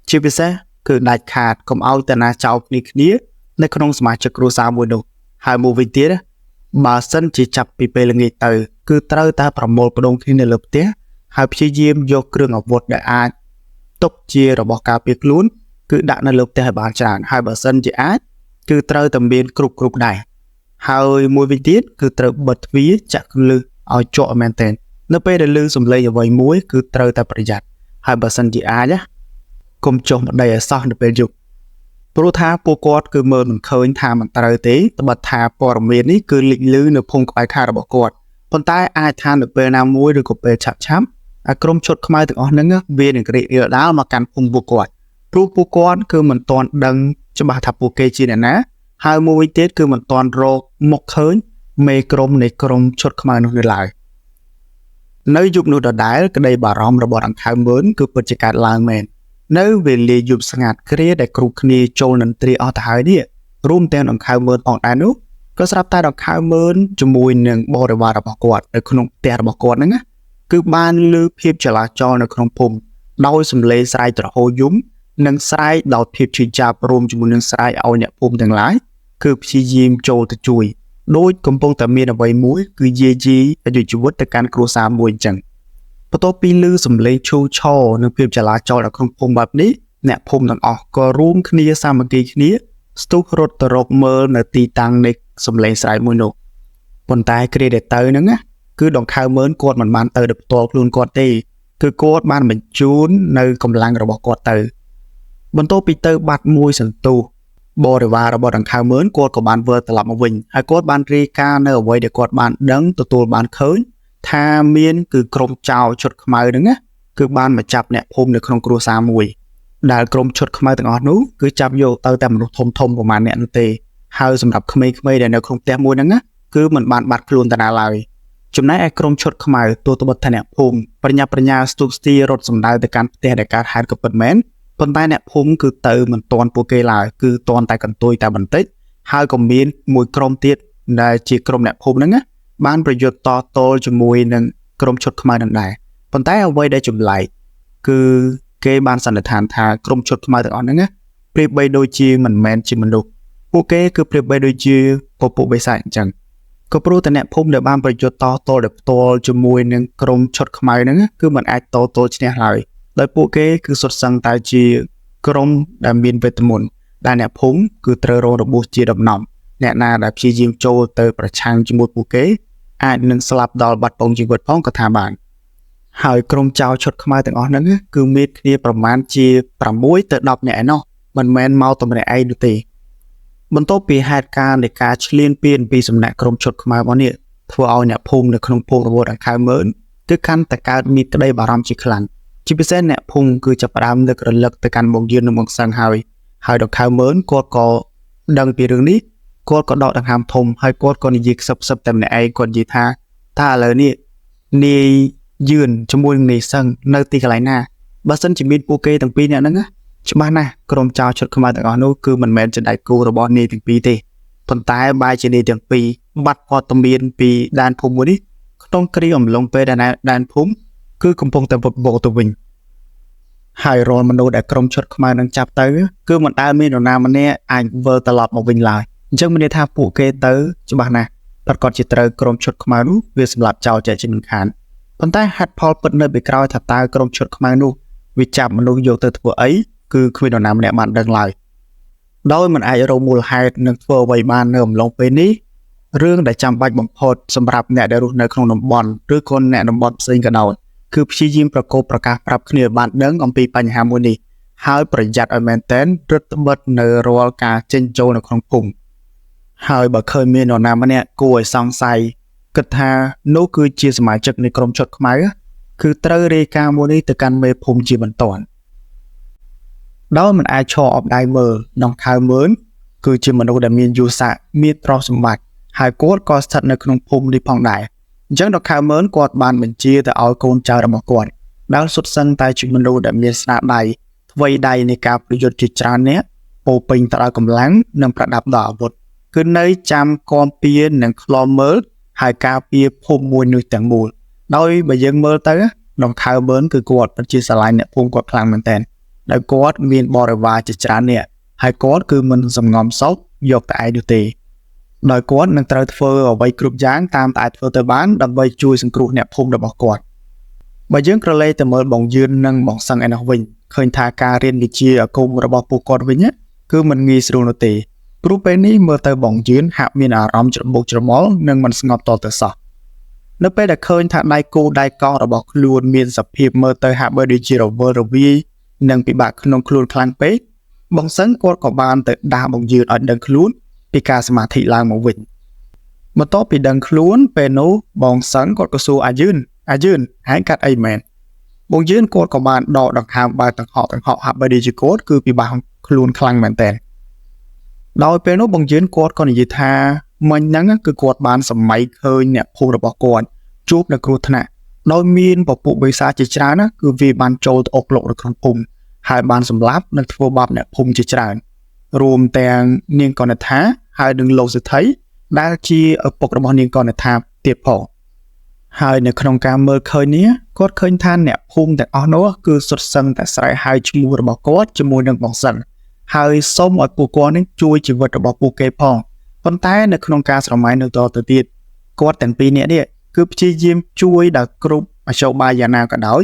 ជាពិសេសគឺដាច់ខាតកុំឲ្យតែណាចោលគ្នានៅក្នុងសមាជិកគ្រួសារមួយនោះហើយមួយវិញទៀតបើសិនជាចាប់ពីពេលល្ងាចទៅគឺត្រូវតែប្រមូលផ្ដុំគ្នានៅលើផ្ទះហើយព្យាយាមយកគ្រឿងអាវុធដែលអាចទុកជារបស់ការពារខ្លួនគឺដាក់នៅលើផ្ទះឲ្យបានច្រើនហើយបើសិនជាអាចគឺត្រូវតែមានគ្រប់ដែរហើយមួយវិញទៀតគឺត្រូវបិទទ្វារចាក់គន្លឹះឲ្យជាប់មែនទែននៅពេលដែលឮសំឡេងអ្វីមួយគឺត្រូវតែប្រយ័ត្នហើយបើសិនជាអាចកុំចុះមកដីឲ្យសោះនៅពេលយប់ព្រោះថាពួកគាត់គឺមើលមិនឃើញថាមិនត្រូវទេត្បិតថាព័ត៌មាននេះគឺលេចឮនៅភូមិក្បែរខាងរបស់គាត់ប៉ុន្តែអាចថានៅពេលណាមួយឬក៏ពេលឆាប់ៗអាក្រុមឈុតខ្មៅទាំងអស់ហ្នឹងវានឹងរីករាលដាលមកកាន់ភូមិពួកគាត់ព្រោះពួកគាត់គឺមិនទាន់ដឹងច្បាស់ថាពួកគេជាអ្នកណាហើយមួយវិញទៀតគឺមិនទាន់រកមុខឃើញមេក្រុមនៃក្រុមឈុតខ្មៅនោះនៅឡើយនៅយប់នោះដដែលក្តីបារម្ភរបស់ដង្ខៅម៉ឺនគឺពិតជាកើតឡើងមែននៅវេលាយប់ស្ងាត់គ្រាដែលគ្រប់គ្នាចូលនឹងទ្រាអស់ទៅហើយនេះរួមទាំងដង្ខៅម៉ឺនផងដែរនោះក៏ស្រាប់តែដង្ខៅម៉ឺនជាមួយនឹងបរិវាររបស់គាត់នៅក្នុងផ្ទះរបស់គាត់ហ្នឹងណាគឺបានឮភាពចលាចលនៅក្នុងភូមិដោយសំឡេងស្រែកទ្រហោយំនិងស្រែកដោយភាពឈឺចាប់រួមជាមួយនឹងស្រែកឲ្យអ្នកភូមិទាំងឡាយគឺព្យាយាមចូលទៅជួយដោយកំពុងតែមានអ្វីមួយគឺយាយីអាយុជីវិតទៅកាន់គ្រួសារមួយអញ្ចឹងបន្ទាប់ពីឮសំឡេងឈូឆរនិងភាពចលាចលនៅក្នុងភូមិបែបនេះអ្នកភូមិទាំងអស់ក៏រួមគ្នាសាមគ្គីគ្នាស្ទុះរត់ទៅរកមើលនៅទីតាំងនៃសំឡេងស្រែកមួយនោះប៉ុន្តែគ្រាដែលទៅហ្នឹងណាគឺដង្ខៅម៉ឺនគាត់មិនបានទៅដោយផ្ទាល់ខ្លួនគាត់ទេគឺគាត់បានបញ្ជូននៅកម្លាំងរបស់គាត់ទៅបន្ទាប់ពីទៅបាត់មួយសន្ទុះបរិវាររបស់ដង្ខៅម៉ឺនគាត់ក៏បានវិលត្រឡប់មកវិញហើយគាត់បានរាយការណ៍នៅអ្វីដែលគាត់បានដឹងទទួលបានឃើញថាមានគឺក្រុមចោរឈុតខ្មៅហ្នឹងណាគឺបានមកចាប់អ្នកភូមិនៅក្នុងគ្រួសារមួយដែលក្រុមឈុតខ្មៅទាំងអស់នោះគឺចាប់យកទៅតែមនុស្សធំៗប្រហែលអ្នកនោះទេហើយសម្រាប់ក្មេងៗដែលនៅក្នុងផ្ទះមួយហ្នឹងណាគឺមិនបានបាត់ខ្លួនតាណាឡើយចំណែកឯក្រុមឈុតខ្មៅទោះត្បិតថាអ្នកភូមិប្រញាប់ប្រញាល់ស្ទុះស្ទារត់សម្ដៅទៅកាន់ផ្ទះដែលកើតហេតុក៏ពិតមែន ប៉ុន្តែអ្នកភូមិគឺទៅមិនទាន់ពួកគេឡើយគឺទាន់តែកន្ទុយតែបន្តិចហើយក៏មានមួយក្រុមទៀតដែលជាក្រុមអ្នកភូមិហ្នឹងណាបានប្រយុទ្ធតទល់ជាមួយនឹងក្រុមឈុតខ្មៅនឹងដែរប៉ុន្តែអ្វីដែលចម្លែកគឺគេបានសន្និដ្ឋានថាក្រុមឈុតខ្មៅទាំងអស់ហ្នឹងណាប្រៀបបីដូចជាមិនមែនជាមនុស្សពួកគេគឺប្រៀបបីដូចជាពពួកបិសាចអញ្ចឹងក៏ព្រោះតែអ្នកភូមិដែលបានប្រយុទ្ធតទល់ដោយផ្ទាល់ជាមួយនឹងក្រុមឈុតខ្មៅហ្នឹងគឺមិនអាចតទល់ឈ្នះឡើយដោយពួកគេគឺសុទ្ធសឹងតែជាក្រុមដែលមានវេទមន្តដែលអ្នកភូមិគឺត្រូវរងរបួសជាដំណំអ្នកណាដែលព្យាយាមចូលទៅប្រឆាំងជាមួយពួកគេអាចនឹងស្លាប់ដល់បាត់បង់ជីវិតផងក៏ថាបានហើយក្រុមចៅឈុតខ្មៅទាំងអស់ហ្នឹងគឺមានគ្នាប្រមាណជា6ទៅ10នាក់ឯណោះមិនមែនមកតែម្នាក់ឯងនោះទេបន្ទាប់ពីហេតុការណ៍នៃការឈ្លានពានពីសំណាក់ក្រុមឈុតខ្មៅមកនេះធ្វើឲ្យអ្នកភូមិនៅក្នុងភូមិរបស់ដង្ខៅម៉ឺនគឺកាន់តែកើតមានក្តីបារម្ភជាខ្លាំងជាពិសេសអ្នកភូមិគឺចាប់ផ្ដើមនឹករលឹកទៅកាន់បងយឿននិងបងសឹងហើយដង្ខៅម៉ឺនគាត់ក៏ដឹងពីរឿងនេះគាត់ក៏ដកដង្ហើមធំហើយគាត់ក៏និយាយខ្សឹបខ្សឹបតែម្នាក់ឯងគាត់និយាយថាតើឥឡូវនេះនាយយឿនជាមួយនឹងនាយសឹងនៅទីកន្លែងណាបើសិនជាមានពួកគេទាំងពីរនាក់ហ្នឹងណាច្បាស់ណាស់ក្រុមចៅឈុតខ្មៅទាំងអស់នោះគឺមិនមែនជាដៃគូរបស់នាយទាំងពីរទេប៉ុន្តែបែរជានាយទាំងពីរបាត់វត្តមានពីដែនភូមិមួយនេះក្នុងគ្រាអំឡុងពេលដែលដែនភូមិគឺកំពុងតែវឹកវរទៅវិញហើយរាល់មនុស្សដែលក្រុមឈុតខ្មៅនឹងចាប់ទៅគឺមិនដែលមាននរណាម្នាក់អាចវិលត្រឡប់មកវិញឡើយអញ្ចឹងមានន័យថាពួកគេទៅច្បាស់ណាស់ប្រាកដជាត្រូវក្រុមឈុតខ្មៅនោះវាសម្លាប់ចោលចែកជាមិនខានប៉ុន្តែហេតុផលពិតនៅពីក្រោយថាតើក្រុមឈុតខ្មៅនោះវាចាប់មនុស្សយកទៅធ្វើអីគឺគ្មាននរណាម្នាក់បានដឹងឡើយដោយមិនអាចរកមូលហេតុនិងធ្វើអ្វីបាននៅអំឡុងពេលនេះរឿងដែលចាំបាច់បំផុតសម្រាប់អ្នកដែលរស់នៅក្នុងតំបន់ឬក៏អ្នកតំបន់ផ្សេងក៏ដោយគឺព្យាយាមប្រកបប្រកាសប្រាប់គ្នាបានដឹងអំពីបញ្ហាមួយនេះហើយប្រយ័ត្នឲ្យមែនទែនរឹតបន្តឹងនៅរាល់ការចេញចូលនៅក្នុងភូមិហើយបើឃើញមាននរណាម្នាក់គួរឲ្យសង្ស័យគិតថានោះគឺជាសមាជិកនៃក្រុមឈុតខ្មៅគឺត្រូវរាយការណ៍មួយនេះទៅកាន់មេភូមិជាបន្ទាន់ដោយមិនអាចឈរអបដៃមើលដង្ខៅម៉ឺនគឺជាមនុស្សដែលមានយុស័កមានទ្រព្យសម្បត្តិហើយគាត់ក៏ស្ថិតនៅក្នុងភូមិនេះផងដែរអញ្ចឹងដង្ខៅម៉ឺនគាត់បានបញ្ជាទៅឲ្យកូនចៅរបស់គាត់ដែលសុទ្ធសឹងតែជាមនុស្សដែលមានស្នាដៃថ្វីដៃនៃការប្រយុទ្ធជាច្រើនអ្នកពោពេញទៅដោយកម្លាំងនិងប្រដាប់ដោយអាវុធគឺនៅចាំគាំពៀនិងឃ្លាំមើលហើយការពារភូមិមួយនោះទាំងមូលដោយបើយើងមើលទៅដង្ខៅម៉ឺនគឺគាត់ពិតជាស្រឡាញ់អ្នកភូមិគាត់ខ្លាំងមែនទែនដោយគាត់មានបរិវារជាច្រើនអ្នកហើយគាត់គឺមិនសំងំសោកយកតែឯងនោះទេដោយគាត់នឹងត្រូវធ្វើអ្វីគ្រប់យ៉ាងតាមតែអាចធ្វើទៅបានដើម្បីជួយសង្គ្រោះអ្នកភូមិរបស់គាត់បើយើងក្រឡេកទៅមើលបងយឿននិងបងសឹងឯនោះវិញឃើញថាការរៀនវិជ្ជាអាគមរបស់ពួកគាត់វិញគឺមិនងាយស្រួលនោះទេព្រោះពេលនេះមើលទៅបងយឿនហាក់មានអារម្មណ៍ច្របូកច្របល់និងមិនស្ងប់តទៅសោះនៅពេលដែលឃើញថាដៃគូដៃកង់របស់ខ្លួនមានសភាពមើលទៅហាក់បីដូចជារវើរវាយនិងពិបាកក្នុងខ្លួនខ្លាំងពេកបងសឹងគាត់ក៏បានទៅដាស់បងយឿនឲ្យដឹងខ្លួនពីការសមាធិឡើងមកវិញបន្ទាប់ពីដឹងខ្លួនពេលនោះបងសឹងគាត់ក៏សួរអាយឿនហែងកាត់អីមែនបងយឿនគាត់ក៏បានដកដង្ហើមបែបទាំងហក់ហាក់បីដូចជាគាត់គឺពិបាកខ្លួនខ្លាំងមែនទែនដោយពេលនោះបងយឿនគាត់ក៏និយាយថាមិញហ្នឹងគឺគាត់បានសម័យឃើញអ្នកភូមិរបស់គាត់ជួបនៅគ្រោះថ្នាក់ដោយមានពពួកបិសាចជាច្រើនណាគឺវាបានចូលទៅអុកលុកនៅក្នុងភូមិហើយបានសម្លាប់និងធ្វើបាបអ្នកភូមិជាច្រើនរួមទាំងនាងកណថាហើយនិងលោកសេដ្ឋីដែលជាឪពុករបស់នាងកណថាទៀតផងហើយនៅក្នុងការមើលឃើញនេះគាត់ឃើញថាអ្នកភូមិទាំងអស់នោះគឺសុទ្ធសឹងតែស្រែកហៅឈ្មោះរបស់គាត់ជាមួយនឹងបងសិនហើយសូមឲ្យពួកគាត់នឹងជួយជីវិតរបស់ពួកគេផងប៉ុន្តែនៅក្នុងការស្រមៃនៅតទៅទៀតគាត់ទាំងពីរនាក់នេះគឺព្យាយាមជួយដល់គ្រប់មធ្យោបាយយ៉ាងណាក៏ដោយ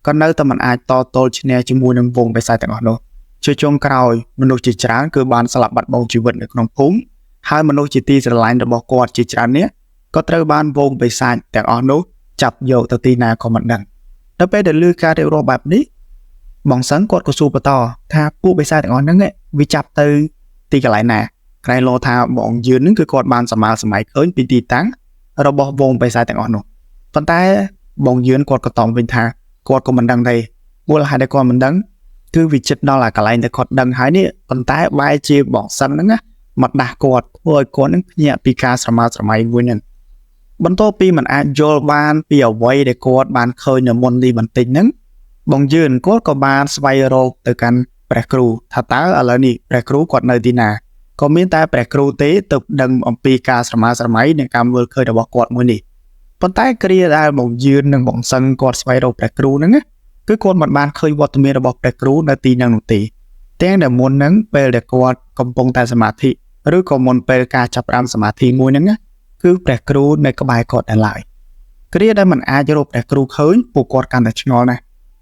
ក៏នៅតែមិនអាចតទល់ឈ្នះជាមួយនឹងវងបិសាចទាំងអស់នោះជាចុងក្រោយមនុស្សជាច្រើនគឺបានស្លាប់បាត់បង់ជីវិតនៅក្នុងភូមិហើយមនុស្សជាទីស្រឡាញ់របស់គាត់ជាច្រើននាក់ក៏ត្រូវបានវងបិសាចទាំងអស់នោះចាប់យកទៅទីណាក៏មិនដឹងនៅពេលដែលឮការរៀបរាប់បែបនេះបងសឹងគាត់ក៏សួរបន្តថាពួកបិសាចទាំងអស់ហ្នឹងវាចាប់ទៅទីកន្លែងណាក្រែងលោថាបងយឿនហ្នឹងគឺគាត់បានសម័យសម័យឃើញពីទីតាំងរបស់វងបិសាចទាំងអស់នោះប៉ុន្តែបងយឿនគាត់ក៏តបវិញថាគាត់ក៏មិនដឹងដែរមូលហេតុដែលគាត់មិនដឹងគឺវាចិត្តដល់អាកន្លែងដែលគាត់ដឹងហើយនេះប៉ុន្តែបែរជាបងសឹងហ្នឹងណាមកដាស់គាត់ធ្វើឲ្យគាត់ហ្នឹងភ្ញាក់ពីការស្រមើស្រមៃមួយហ្នឹងបន្ទាប់ពីមិនអាចយល់បានពីអ្វីដែលគាត់បានឃើញនៅមុននេះបន្តិចហ្នឹងបងយឿនគាត់ក៏បានស្វែងរកទៅកាន់ ព្រះគ្រូថាតើឥឡូវនេះព្រះគ្រូគាត់នៅទីណាក៏មានតែព្រះគ្រូទេទើបដឹងអំពីការស្រមើស្រមៃនិងការមើលឃើញរបស់គាត់មួយនេះប៉ុន្តែគ្រាដែលបងយឿននិងបងសឹងគាត់ស្វែងរកព្រះគ្រូហ្នឹងណាគឺគាត់មិនបានឃើញវត្តមានរបស់ព្រះគ្រូនៅទីហ្នឹងនោះទេទាំងដែលមុនហ្នឹងពេលដែលគាត់កំពុងតែសមាធិឬក៏មុនពេលការចាប់ផ្ដើមសមាធិមួយហ្នឹងណាគឺព្រះគ្រូនៅក្បែរគាត់នៅឡើយគ្រាដែលមិនអាចរកព្រះគ្រូឃើញពួកគាត់កាន់តែឆ្ងល់ណាស់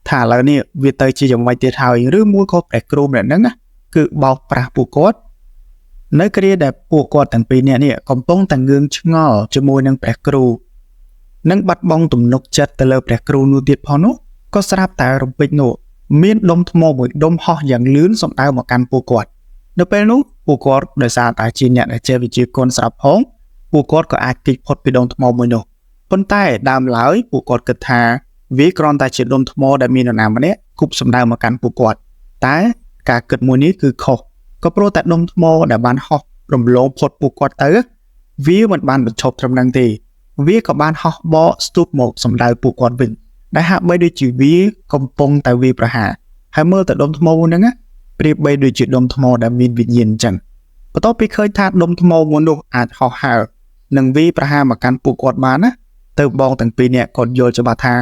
ថាឥឡូវនេះវាទៅជាយ៉ាងម៉េចទៀតហើយឬមួយក៏ព្រះគ្រូម្នាក់ហ្នឹងណាគឺបោកប្រាស់ពួកគាត់នៅគ្រាដែលពួកគាត់ទាំងពីរនាក់នេះកំពុងតែងឿងឆ្ងល់ជាមួយនឹងព្រះគ្រូនិងបាត់បង់ទំនុកចិត្តទៅលើព្រះគ្រូនោះទៀតផងនោះក៏ស្រាប់តែរំពេចនោះមានដុំថ្មមួយដុំហោះយ៉ាងលឿនសំដៅមកកាន់ពួកគាត់នៅពេលនោះពួកគាត់ដោយសារតែជាអ្នកដែលចេះវិជ្ជាគុណស្រាប់ផងពួកគាត់ក៏អាចគេចផុតពីដុំថ្មមួយនោះប៉ុន្តែដើមឡើយពួកគាត់គិតថាវាគ្រាន់តែជាដុំថ្មដែលមាននរណាម្នាក់គប់សំដៅមកកាន់ពួកគាត់តែការគិតមួយនេះគឺខុសក៏ព្រោះតែដុំថ្មដែលបានហោះរំលងផុតពួកគាត់ទៅវាមិនបានបញ្ឈប់ត្រឹមហ្នឹងទេវាក៏បានហោះបកស្ទុះមកសំដៅពួកគាត់វិញដែលហាក់បីដូចជាវាកំពុងតែវាប្រហារហើយមើលតែដុំថ្មហ្នឹងណាប្រៀបបីដូចជាដុំថ្មដែលមានវិញ្ញាណអញ្ចឹងបន្ទាប់ពីឃើញថាដុំថ្មមួយនោះអាចហោះហើរនិងវាប្រហារមកកាន់ពួកគាត់បានណាទៅបងទាំងពីរនាក់គាត់យល់ច្បាស់ថា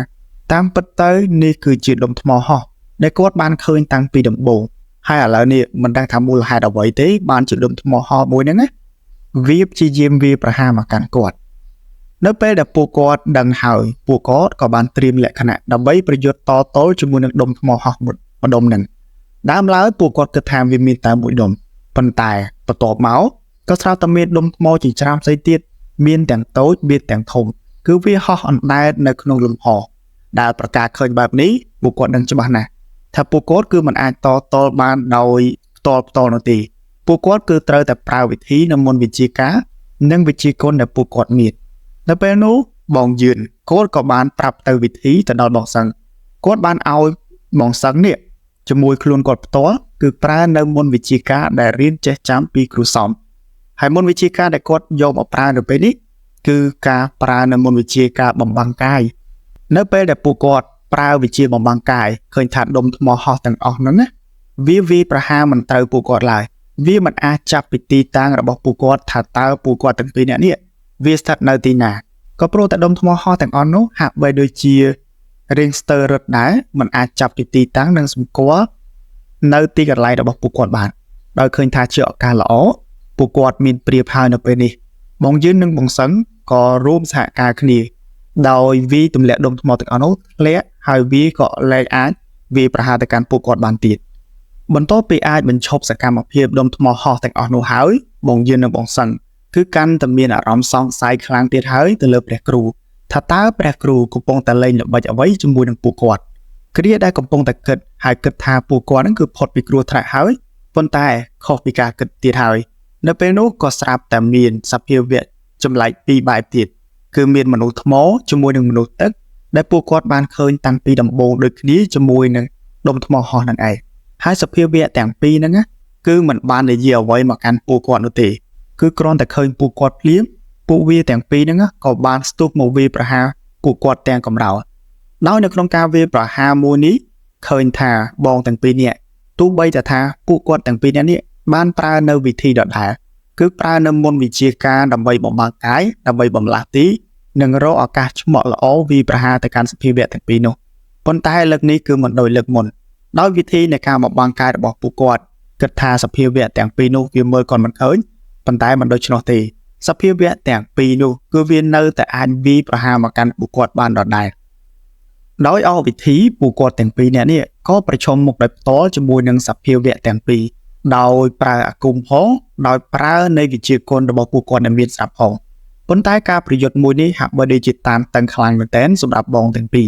តាមពិតទៅនេះគឺជាដុំថ្មហោះដែលគាត់បានឃើញតាំងពីដំបូងហើយឥឡូវនេះមិនដឹងថាមូលហេតុអ្វីទេបានជាដុំថ្មហោះមួយហ្នឹងណាវាព្យាយាមវាប្រហារមកកាន់គាត់នៅពេលដែលពួកគាត់ដឹងហើយពួកគាត់ក៏បានត្រៀមលក្ខណៈដើម្បីប្រយុទ្ធតទល់ជាមួយនឹងដុំថ្មហោះមួយដុំហ្នឹងដើមឡើយពួកគាត់គិតថាវាមានតែមួយដុំប៉ុន្តែបន្ទាប់មកក៏ស្រាប់តែមានដុំថ្មជាច្រើនផ្សេងទៀតមានទាំងតូចមានទាំងធំគឺវាហោះអណ្ដែតនៅក្នុងលំហដែលប្រកាសឃើញបែបនេះពួកគាត់ដឹងច្បាស់ណាស់ថាពួកគាត់គឺមិនអាចតទល់បានដោយផ្ទាល់នោះទេពួកគាត់គឺត្រូវតែប្រើវិធីនិងមន្តវិជ្ជាការនិងវិជ្ជាគុណដែលពួកគាត់មាននៅពេលនោះបងយឿនគាត់ក៏បានប្រាប់ទៅវិធីទៅដល់បងសឹងគាត់បានឲ្យបងសឹងនេះជាមួយខ្លួនគាត់ផ្ទាល់គឺប្រើនៅមន្តវិជ្ជាការដែលរៀនចេះចាំពីគ្រូសំហើយមន្តវិជ្ជាការដែលគាត់យកមកប្រើនៅពេលនេះគឺការប្រើនៅមន្តវិជ្ជាការបំបាំងកាយនៅពេលដែលពួកគាត់ប្រើវិជ្ជាបំបាំងកាយឃើញថាដុំថ្មហោះទាំងអស់ហ្នឹងណាវាវាប្រហារមិនត្រូវពួកគាត់ឡើយវាមិនអាចចាប់ពីទីតាំងរបស់ពួកគាត់ថាតើពួកគាត់ទាំងពីរនាក់នេះវាស្ថិតនៅទីណាក៏ព្រោះតែដុំថ្មហោះទាំងអស់នោះហាក់បីដូចជារៀងស្ទើររឹតដែរមិនអាចចាប់ពីទីតាំងនិងសម្គាល់នៅទីកន្លែងរបស់ពួកគាត់បានដោយឃើញថាជាឱកាសល្អពួកគាត់មានព្រៀបហើយនៅពេលនេះបងយឿននិងបងសឹងក៏រួមសហការគ្នាដោយវាទម្លាក់ដុំថ្មទាំងអស់នោះធ្លាក់ហើយវាក៏លែងអាចវាប្រហារទៅកាន់ពួកគាត់បានទៀតបន្ទាប់ពីអាចបញ្ឈប់សកម្មភាពដុំថ្មហោះទាំងអស់នោះហើយបងយឿននិងបងសឹងគឺកាន់តែមានអារម្មណ៍សង្ស័យខ្លាំងទៀតហើយទៅលើព្រះគ្រូថាតើព្រះគ្រូកំពុងតែលេងល្បិចអ្វីជាមួយនឹងពួកគាត់គ្រាដែលកំពុងតែគិតហើយគិតថាពួកគាត់នឹងគឺផុតពីគ្រោះថ្នាក់ហើយប៉ុន្តែខុសពីការគិតទៀតហើយនៅពេលនោះក៏ស្រាប់តែមានសភាវៈចម្លែកពីរបែបទៀតគឺមានមនុស្សថ្មជាមួយនឹងមនុស្សទឹកដែលពួកគាត់បានឃើញតាំងពីដំបូងដូចគ្នាជាមួយនឹងដុំថ្មហោះនឹងឯងហើយសភាវៈទាំងពីរហ្នឹងណាគឺមិនបាននិយាយអ្វីមកកាន់ពួកគាត់នោះទេគឺគ្រាន់តែឃើញពួកគាត់ភ្លាមពួកវាទាំងពីរហ្នឹងក៏បានស្ទុះមកវាប្រហារពួកគាត់ទាំងកំរោលដោយនៅក្នុងការវាប្រហារមួយនេះឃើញថាបងទាំងពីរនាក់ទោះបីតែថាពួកគាត់ទាំងពីរនាក់នេះបានប្រើនៅវិធីដដែលគឺប្រើនៅមន្តវិជ្ជាការដើម្បីបំបាំងកាយដើម្បីបំលាស់ទីនិងរកឱកាសឆ្មក់ល្អវាប្រហារទៅកាន់សភាវៈទាំងពីរនោះប៉ុន្តែលើកនេះគឺមិនដូចលើកមុនដោយវិធីនៃការបំបាំងកាយរបស់ពួកគាត់គិតថាសភាវៈទាំងពីរនោះវាមើលគាត់មិនឃើញប៉ុន្តែមិនដូច្នោះទេសភាវៈទាំងពីរនោះគឺវានៅតែអាចវាប្រហារមកកាន់ពួកគាត់បានដដែលដោយអស់វិធីពួកគាត់ទាំងពីរនាក់នេះក៏ប្រឈមមុខដោយផ្ទាល់ជាមួយនឹងសភាវៈទាំងពីរដោយប្រើអាគមផងដោយប្រើនៃវិជ្ជាគុណរបស់ពួកគាត់ដែលមានស្រាប់ផងប៉ុន្តែការប្រយុទ្ធមួយនេះហាក់បីដូចជាតានតឹងខ្លាំងមែនទែនសម្រាប់បងទាំងពីរ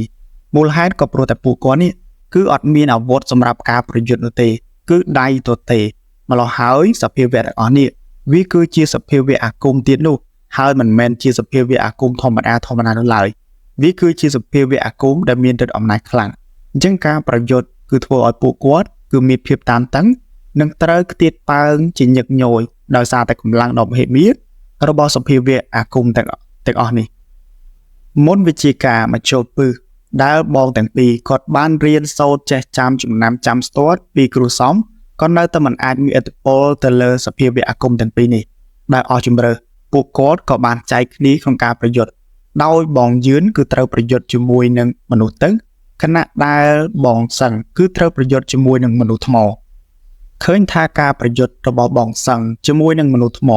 មូលហេតុក៏ព្រោះតែពួកគាត់នេះគឺអត់មានអាវុធសម្រាប់ការប្រយុទ្ធនោះទេគឺដៃទទេម្ល៉េះហើយសភាវៈទាំងអស់នេះវាគឺជាសភាវៈអាគមទៀតនោះហើយមិនមែនជាសភាវៈអាគមធម្មតានោះឡើយវាគឺជាសភាវៈអាគមដែលមានឫទ្ធិអំណាចខ្លាំងអញ្ចឹងការប្រយុទ្ធគឺធ្វើឲ្យពួកគាត់គឺមានភាពតានតឹងនិងត្រូវខ្ទាតប៉ើងជាញឹកញយដោយសារតែកម្លាំងដ៏មហិមារបស់សភាវៈអាគមទាំងអស់នេះមន្តវិជ្ជាការមជោពឹស ដែលបងទាំងពីរគាត់បានរៀនសូត្រចេះចាំចំណាំចាំស្ទាត់ពីគ្រូសំក៏នៅតែមិនអាចមានឥទ្ធិពលទៅលើសភាវៈអាគមទាំងពីរនេះដែលអស់ជំរើសពួកគាត់ក៏បានចែកគ្នាក្នុងការប្រយុទ្ធដោយបងយឿនគឺត្រូវប្រយុទ្ធជាមួយនឹងមនុស្សទឹកខណៈដែលបងសឹងគឺត្រូវប្រយុទ្ធជាមួយនឹងមនុស្សថ្មឃើញថាការប្រយុទ្ធរបស់បងសឹងជាមួយនឹងមនុស្សថ្ម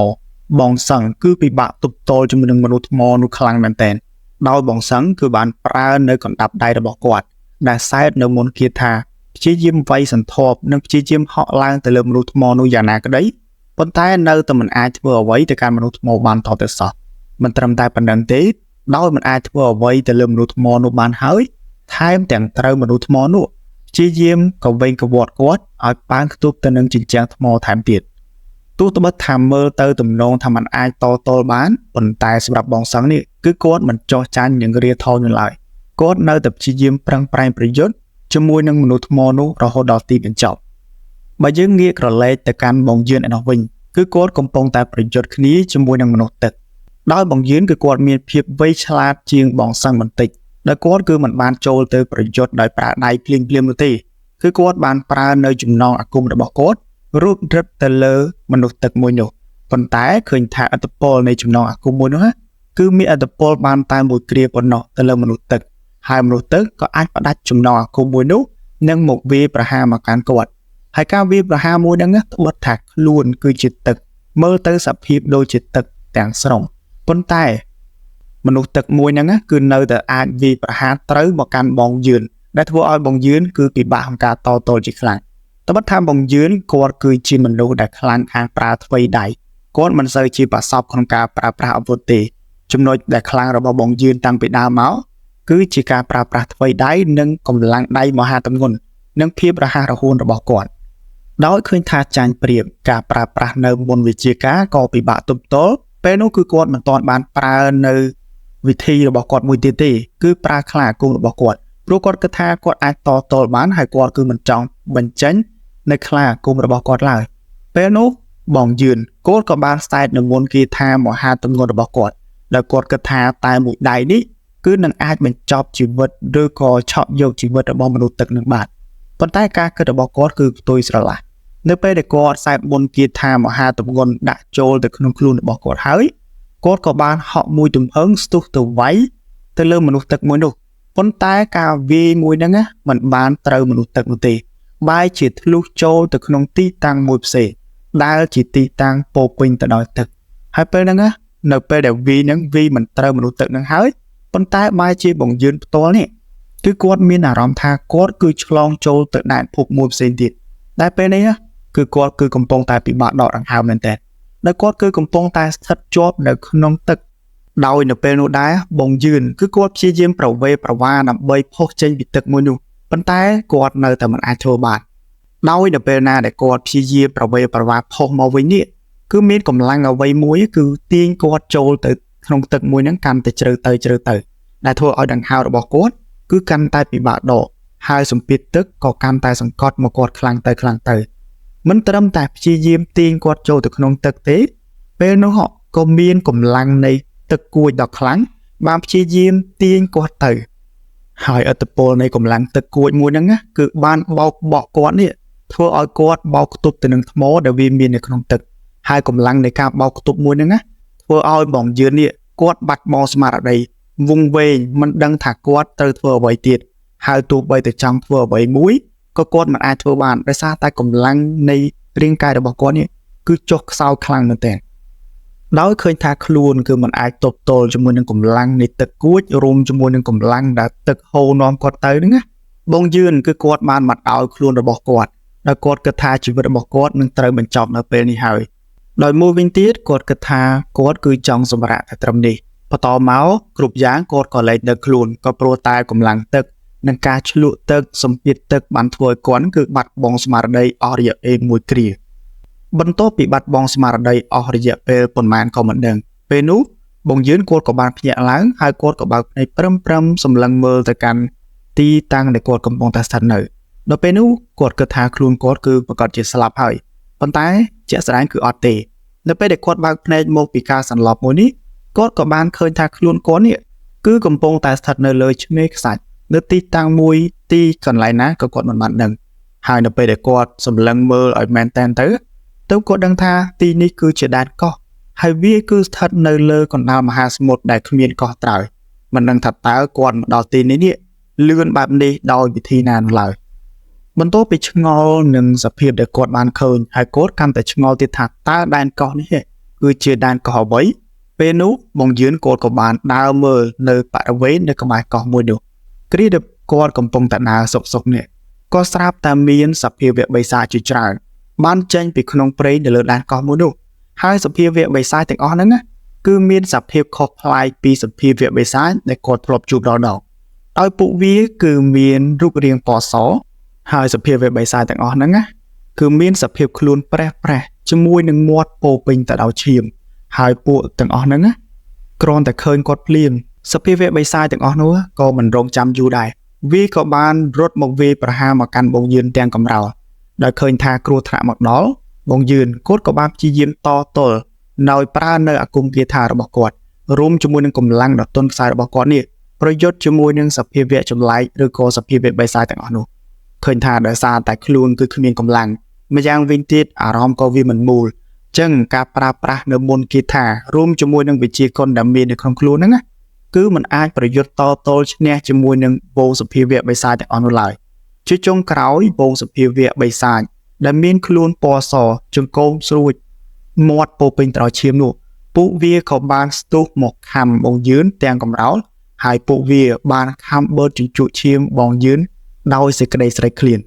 បងសឹងគឺពិបាកទប់ទល់ជាមួយនឹងមនុស្សថ្មនោះខ្លាំងមែនទែនដោយបងសឹងគឺបានប្រើនៅកណ្ដាប់ដៃរបស់គាត់ដែលសែតនៅមុនគាថាព្យាយាមវាយសន្ធាប់និងព្យាយាមហក់ឡើងទៅលើមនុស្សថ្មនោះយ៉ាងណាក្តីប៉ុន្តែនៅតែមិនអាចធ្វើអ្វីទៅកាន់មនុស្សថ្មបានតទៅសោះមិនត្រឹមតែប៉ុណ្្នឹងទេដោយមិនអាចធ្វើអ្វីទៅលើមនុស្សថ្មនោះបានហើយថែមទាំងត្រូវមនុស្សថ្មនោះព្យាយាមកវែងកវត្តគាត់ឲ្យប៉ាងខ្ទប់ទៅនឹងជញ្ជាំងថ្មថែមទៀតទោះត្បិតថាមើលទៅទំនងថាมันអាចតទល់បានប៉ុន្តែសម្រាប់បងសឹងនេះគឺគាត់មិនចោះចាញ់នឹងរាថយនោះឡើយគាត់នៅតែព្យាយាមប្រឹងប្រែងប្រយុទ្ធជាមួយនឹងមនុស្សថ្មនោះរហូតដល់ទីបញ្ចប់បើយើងងាកក្រឡេកទៅកាន់បងយឿនឯណោះវិញគឺគាត់កំពុងតែប្រយុទ្ធគ្នាជាមួយនឹងមនុស្សទឹកដោយបងយឿនគឺគាត់មានភាពវៃឆ្លាតជាងបងសឹងបន្តិចដោយគាត់គឺមិនបានចូលទៅប្រយុទ្ធដោយប្រើដៃភ្លាមៗនោះទេគឺគាត់បានប្រើនៅចំណងអាគមរបស់គាត់រូបរឹតទៅលើមនុស្សទឹកមួយនោះប៉ុន្តែឃើញថាឥទ្ធិពលនៃចំណងអាគមមួយនោះគឺមានឥទ្ធិពលបានតែមួយគ្រាប៉ុណ្ណោះទៅលើមនុស្សទឹកហើយមនុស្សទឹកក៏អាចផ្ដាច់ចំណងអាគមមួយនោះនិងមកវាយប្រហារមកកាន់គាត់ហើយការវាយប្រហារមួយហ្នឹងត្បិតថាខ្លួនគឺជាទឹកមើលទៅសភាពដូចជាទឹកទាំងស្រុងប៉ុន្តែមនុស្សទឹកមួយហ្នឹងគឺនៅតែអាចវាយប្រហារត្រូវមកកាន់បងយឿនដែលធ្វើឲ្យបងយឿនគឺពិបាកក្នុងការតទល់ជាខ្លាំងត្បិតថាបងយឿនគាត់គឺជាមនុស្សដែលខ្លាំងខាងប្រើថ្វីដៃគាត់មិនសូវជាប្រសពក្នុងការប្រើប្រាស់អាវុធទេចំណុចដែលខ្លាំងរបស់បងយឿនតាំងពីដើមមកគឺជាការប្រើប្រាស់ថ្វីដៃនិងកម្លាំងដៃមហាទម្ងន់និងភាពរហ័សរហួនរបស់គាត់ដោយឃើញថាចាញ់ប្រៀបការប្រើប្រាស់នៅមុនវិជាការក៏ពិបាកទប់ទល់ពេលនោះគឺគាត់មិនទាន់បានប្រើនៅវិធីរបស់គាត់មួយទៀតទេគឺប្រើខ្លាអាគមរបស់គាត់ព្រោះគាត់គិតថាគាត់អាចតទល់បានហើយគាត់គឺមិនចង់បញ្ចេញនៅខ្លាអាគមរបស់គាត់ឡើយពេលនោះបងយឿនគាត់ក៏បានស្តែតនៅមុនគេថាមហាទម្ងន់របស់គាត់ដោយគាត់គិតថាតែមួយដៃនេះគឺនឹងអាចបញ្ចប់ជីវិតឬក៏ឆក់យកជីវិតរបស់មនុស្សទឹកនឹងបានប៉ុន្តែការគិតរបស់គាត់គឺផ្ទុយស្រឡះនៅពេលដែលគាត់សែបមុនគាថាមហាទម្ងន់ដាក់ចូលទៅក្នុងខ្លួនរបស់គាត់ហើយគាត់ក៏បានហក់មួយទំហឹងស្ទុះទៅវាយទៅលើមនុស្សទឹកមួយនោះប៉ុន្តែការវាយមួយហ្នឹងមិនបានត្រូវមនុស្សទឹកនោះទេបែរជាធ្លុះចូលទៅក្នុងទីតាំងមួយផ្សេងដែលជាទីតាំងពោពេញទៅដោយទឹកហើយពេលហ្នឹងនៅពេលដែលវាយហ្នឹងវាយមិនត្រូវមនុស្សទឹកហ្នឹងហើយប៉ុន្តែបែរជាបងយឿនផ្ទាល់នេះគឺគាត់មានអារម្មណ៍ថាគាត់គឺឆ្លងចូលទៅដែនភពមួយផ្សេងទៀតដែលពេលនេះគឺគាត់គឺកំពុងតែពិបាកដកដង្ហើមមែនតើដោយគាត់គឺកំពុងតែស្ថិតជាប់នៅក្នុងទឹកដោយនៅពេលនោះដែរបងយឿនគឺគាត់ព្យាយាមប្រវេប្រវាដើម្បីផុសចេញពីទឹកមួយនោះប៉ុន្តែគាត់នៅតែមិនអាចធ្វើបានដោយនៅពេលណាដែលគាត់ព្យាយាមប្រវេប្រវាផុសមកវិញនេះគឺមានកម្លាំងអ្វីមួយគឺទាញគាត់ចូលទៅក្នុងទឹកមួយហ្នឹងកាន់តែជ្រៅទៅជ្រៅទៅដែលធ្វើឲ្យដង្ហើមរបស់គាត់គឺកាន់តែពិបាកដកហើយសម្ពាធទឹកក៏កាន់តែសង្កត់មកគាត់ខ្លាំងទៅខ្លាំងទៅមិនត្រឹមតែព្យាយាមទាញគាត់ចូលទៅក្នុងទឹកទេពេលនោះក៏មានកម្លាំងនៃទឹកគួចដ៏ខ្លាំងបានព្យាយាមទាញគាត់ទៅហើយឥទ្ធិពលនៃកម្លាំងទឹកគួចមួយហ្នឹងគឺបានបោកបក់គាត់នេះធ្វើឲ្យគាត់បោកខ្ទប់ទៅនឹងថ្មដែលវាមាននៅក្នុងទឹកហើយកម្លាំងនៃការបោកខ្ទប់មួយហ្នឹងធ្វើឲ្យបងយឿននេះគាត់បាត់បង់ស្មារតីវង្វេងមិនដឹងថាគាត់ត្រូវធ្វើអ្វីទៀតហើយទោះបីតែចង់ធ្វើអ្វីមួយក៏គាត់មិនអាចធ្វើបានដោយសារតែកម្លាំងនៃរាងកាយរបស់គាត់នេះគឺចុះខ្សោយខ្លាំងមែនទែនដោយឃើញថាខ្លួនគឺមិនអាចទប់ទល់ជាមួយនឹងកម្លាំងនៃទឹកគួចរួមជាមួយនឹងកម្លាំងដែលទឹកហូរនាំគាត់ទៅហ្នឹងណាបងយឿនគឺគាត់បានមកឲ្យខ្លួនរបស់គាត់ដោយគាត់គិតថាជីវិតរបស់គាត់នឹងត្រូវបញ្ចប់នៅពេលនេះហើយដោយមួយវិញទៀតគាត់គិតថាគាត់គឺចង់សម្រាកតែត្រឹមនេះបន្តមកគ្រប់យ៉ាងគាត់ក៏លែងដឹងខ្លួនក៏ព្រោះតែកម្លាំងទឹកនិងការឆ្លក់ទឹកសម្ពាធទឹកបានធ្វើឲ្យគាត់គឺបាត់បង់ស្មារតីអស់រយៈពេលមួយគ្រាបន្ទាប់ពីបាត់បង់ស្មារតីអស់រយៈពេលប៉ុន្មានក៏មិនដឹងពេលនោះបងយឿនគាត់ក៏បានភ្ញាក់ឡើងហើយគាត់ក៏បើកភ្នែកព្រឹមៗសម្លឹងមើលទៅកាន់ទីតាំងដែលគាត់កំពុងតែស្ថិតនៅដល់ពេលនោះគាត់គិតថាខ្លួនគាត់គឺប្រកាសជាស្លាប់ហើយប៉ុន្តែជាក់ស្ដែងគឺអត់ទេនៅពេលដែលគាត់បើកភ្នែកមកពីការសន្លប់មួយនេះគាត់ក៏បានឃើញថាខ្លួនគាត់នេះគឺកំពុងតែស្ថិតនៅលើឆ្នេរខ្សាច់ នៅទីតាំងមួយទីកន្លែងណាក៏គាត់មិនបានដឹងហើយនៅពេលដែលគាត់សម្លឹងមើលឲ្យមែនតែនទៅទើបគាត់ដឹងថាទីនេះគឺជាដែនកោះហើយវាគឺស្ថិតនៅលើកណ្ដាលមហាសមុទ្រដែលគ្មានកោះត្រើយមិនដឹងថាតើគាត់មកដល់ទីនេះលឿនបែបនេះដោយវិធីណានោះឡើយបន្ទាប់ពីឆ្ងល់នឹងសភាពដែលគាត់បានឃើញហើយគាត់កាន់តែឆ្ងល់ទៀតថាតើដែនកោះនេះគឺជាដែនកោះអ្វីពេលនោះបងយឿនគាត់ក៏បានដើរមើលនៅបរិវេណនៅក្បែរកោះមួយនោះគ្រាដែលគាត់កំពុងតែដើរសុកៗនេះក៏ស្រាប់តែមានសភាវៈបិសាចជាច្រើនបានចេញពីក្នុងព្រៃនៅលើដែនកោះមួយនោះហើយសភាវៈបិសាចទាំងអស់ហ្នឹងគឺមានសភាពខុសប្លែកពីសភាវៈបិសាចដែលគាត់ធ្លាប់ជួបដល់ដងដោយពួកវាគឺមានរូបរាងពណ៌សហើយសភាវៈបិសាចទាំងអស់ហ្នឹងគឺមានសភាពខ្លួនប្រេះប្រេះជាមួយនឹងមាត់ពោពេញទៅដោយឈាមហើយពួកទាំងអស់ហ្នឹងគ្រាន់តែឃើញគាត់ភ្លាមសភាវៈបិសាចទាំងអស់នោះក៏មិនរងចាំយូរដែរវាក៏បានរត់មកវាយប្រហារមកកាន់បងយឿនទាំងកំរោលដោយឃើញថាគ្រោះថ្នាក់មកដល់បងយឿនគាត់ក៏បានព្យាយាមតទល់ដោយប្រើនៅអាគមគាថារបស់គាត់រួមជាមួយនឹងកម្លាំងដ៏ទន់ខ្សោយរបស់គាត់នេះប្រយុទ្ធជាមួយនឹងសភាវៈចម្លែកឬក៏សភាវៈបិសាចទាំងអស់នោះឃើញថាដោយសារតែខ្លួនគឺគ្មានកម្លាំងម្យ៉ាងវិញទៀតអារម្មណ៍ក៏វាមិនមូលចឹងការប្រើប្រាស់នៅមន្តគាថារួមជាមួយនឹងវិជាគុណដែលមាននៅក្នុងខ្លួនហ្នឹងគឺมันអាចប្រយុទ្ធតទល់ឈ្នះជាមួយនឹងវងសភាវៈបិសាចទាំងអស់នោះឡើយជាចុងក្រោយវងសភាវៈបិសាចដែលមានខ្លួនពណ៌សចង្កូមស្រួចមាត់ពោពេញទៅដោយឈាមនោះពួកវាក៏បានស្ទុះមកខំបងយឿនទាំងកំរោលហើយពួកវាបានខំបឺតជញ្ជក់ឈាមបងយឿនដោយសេចក្តីស្រេកឃ្លាន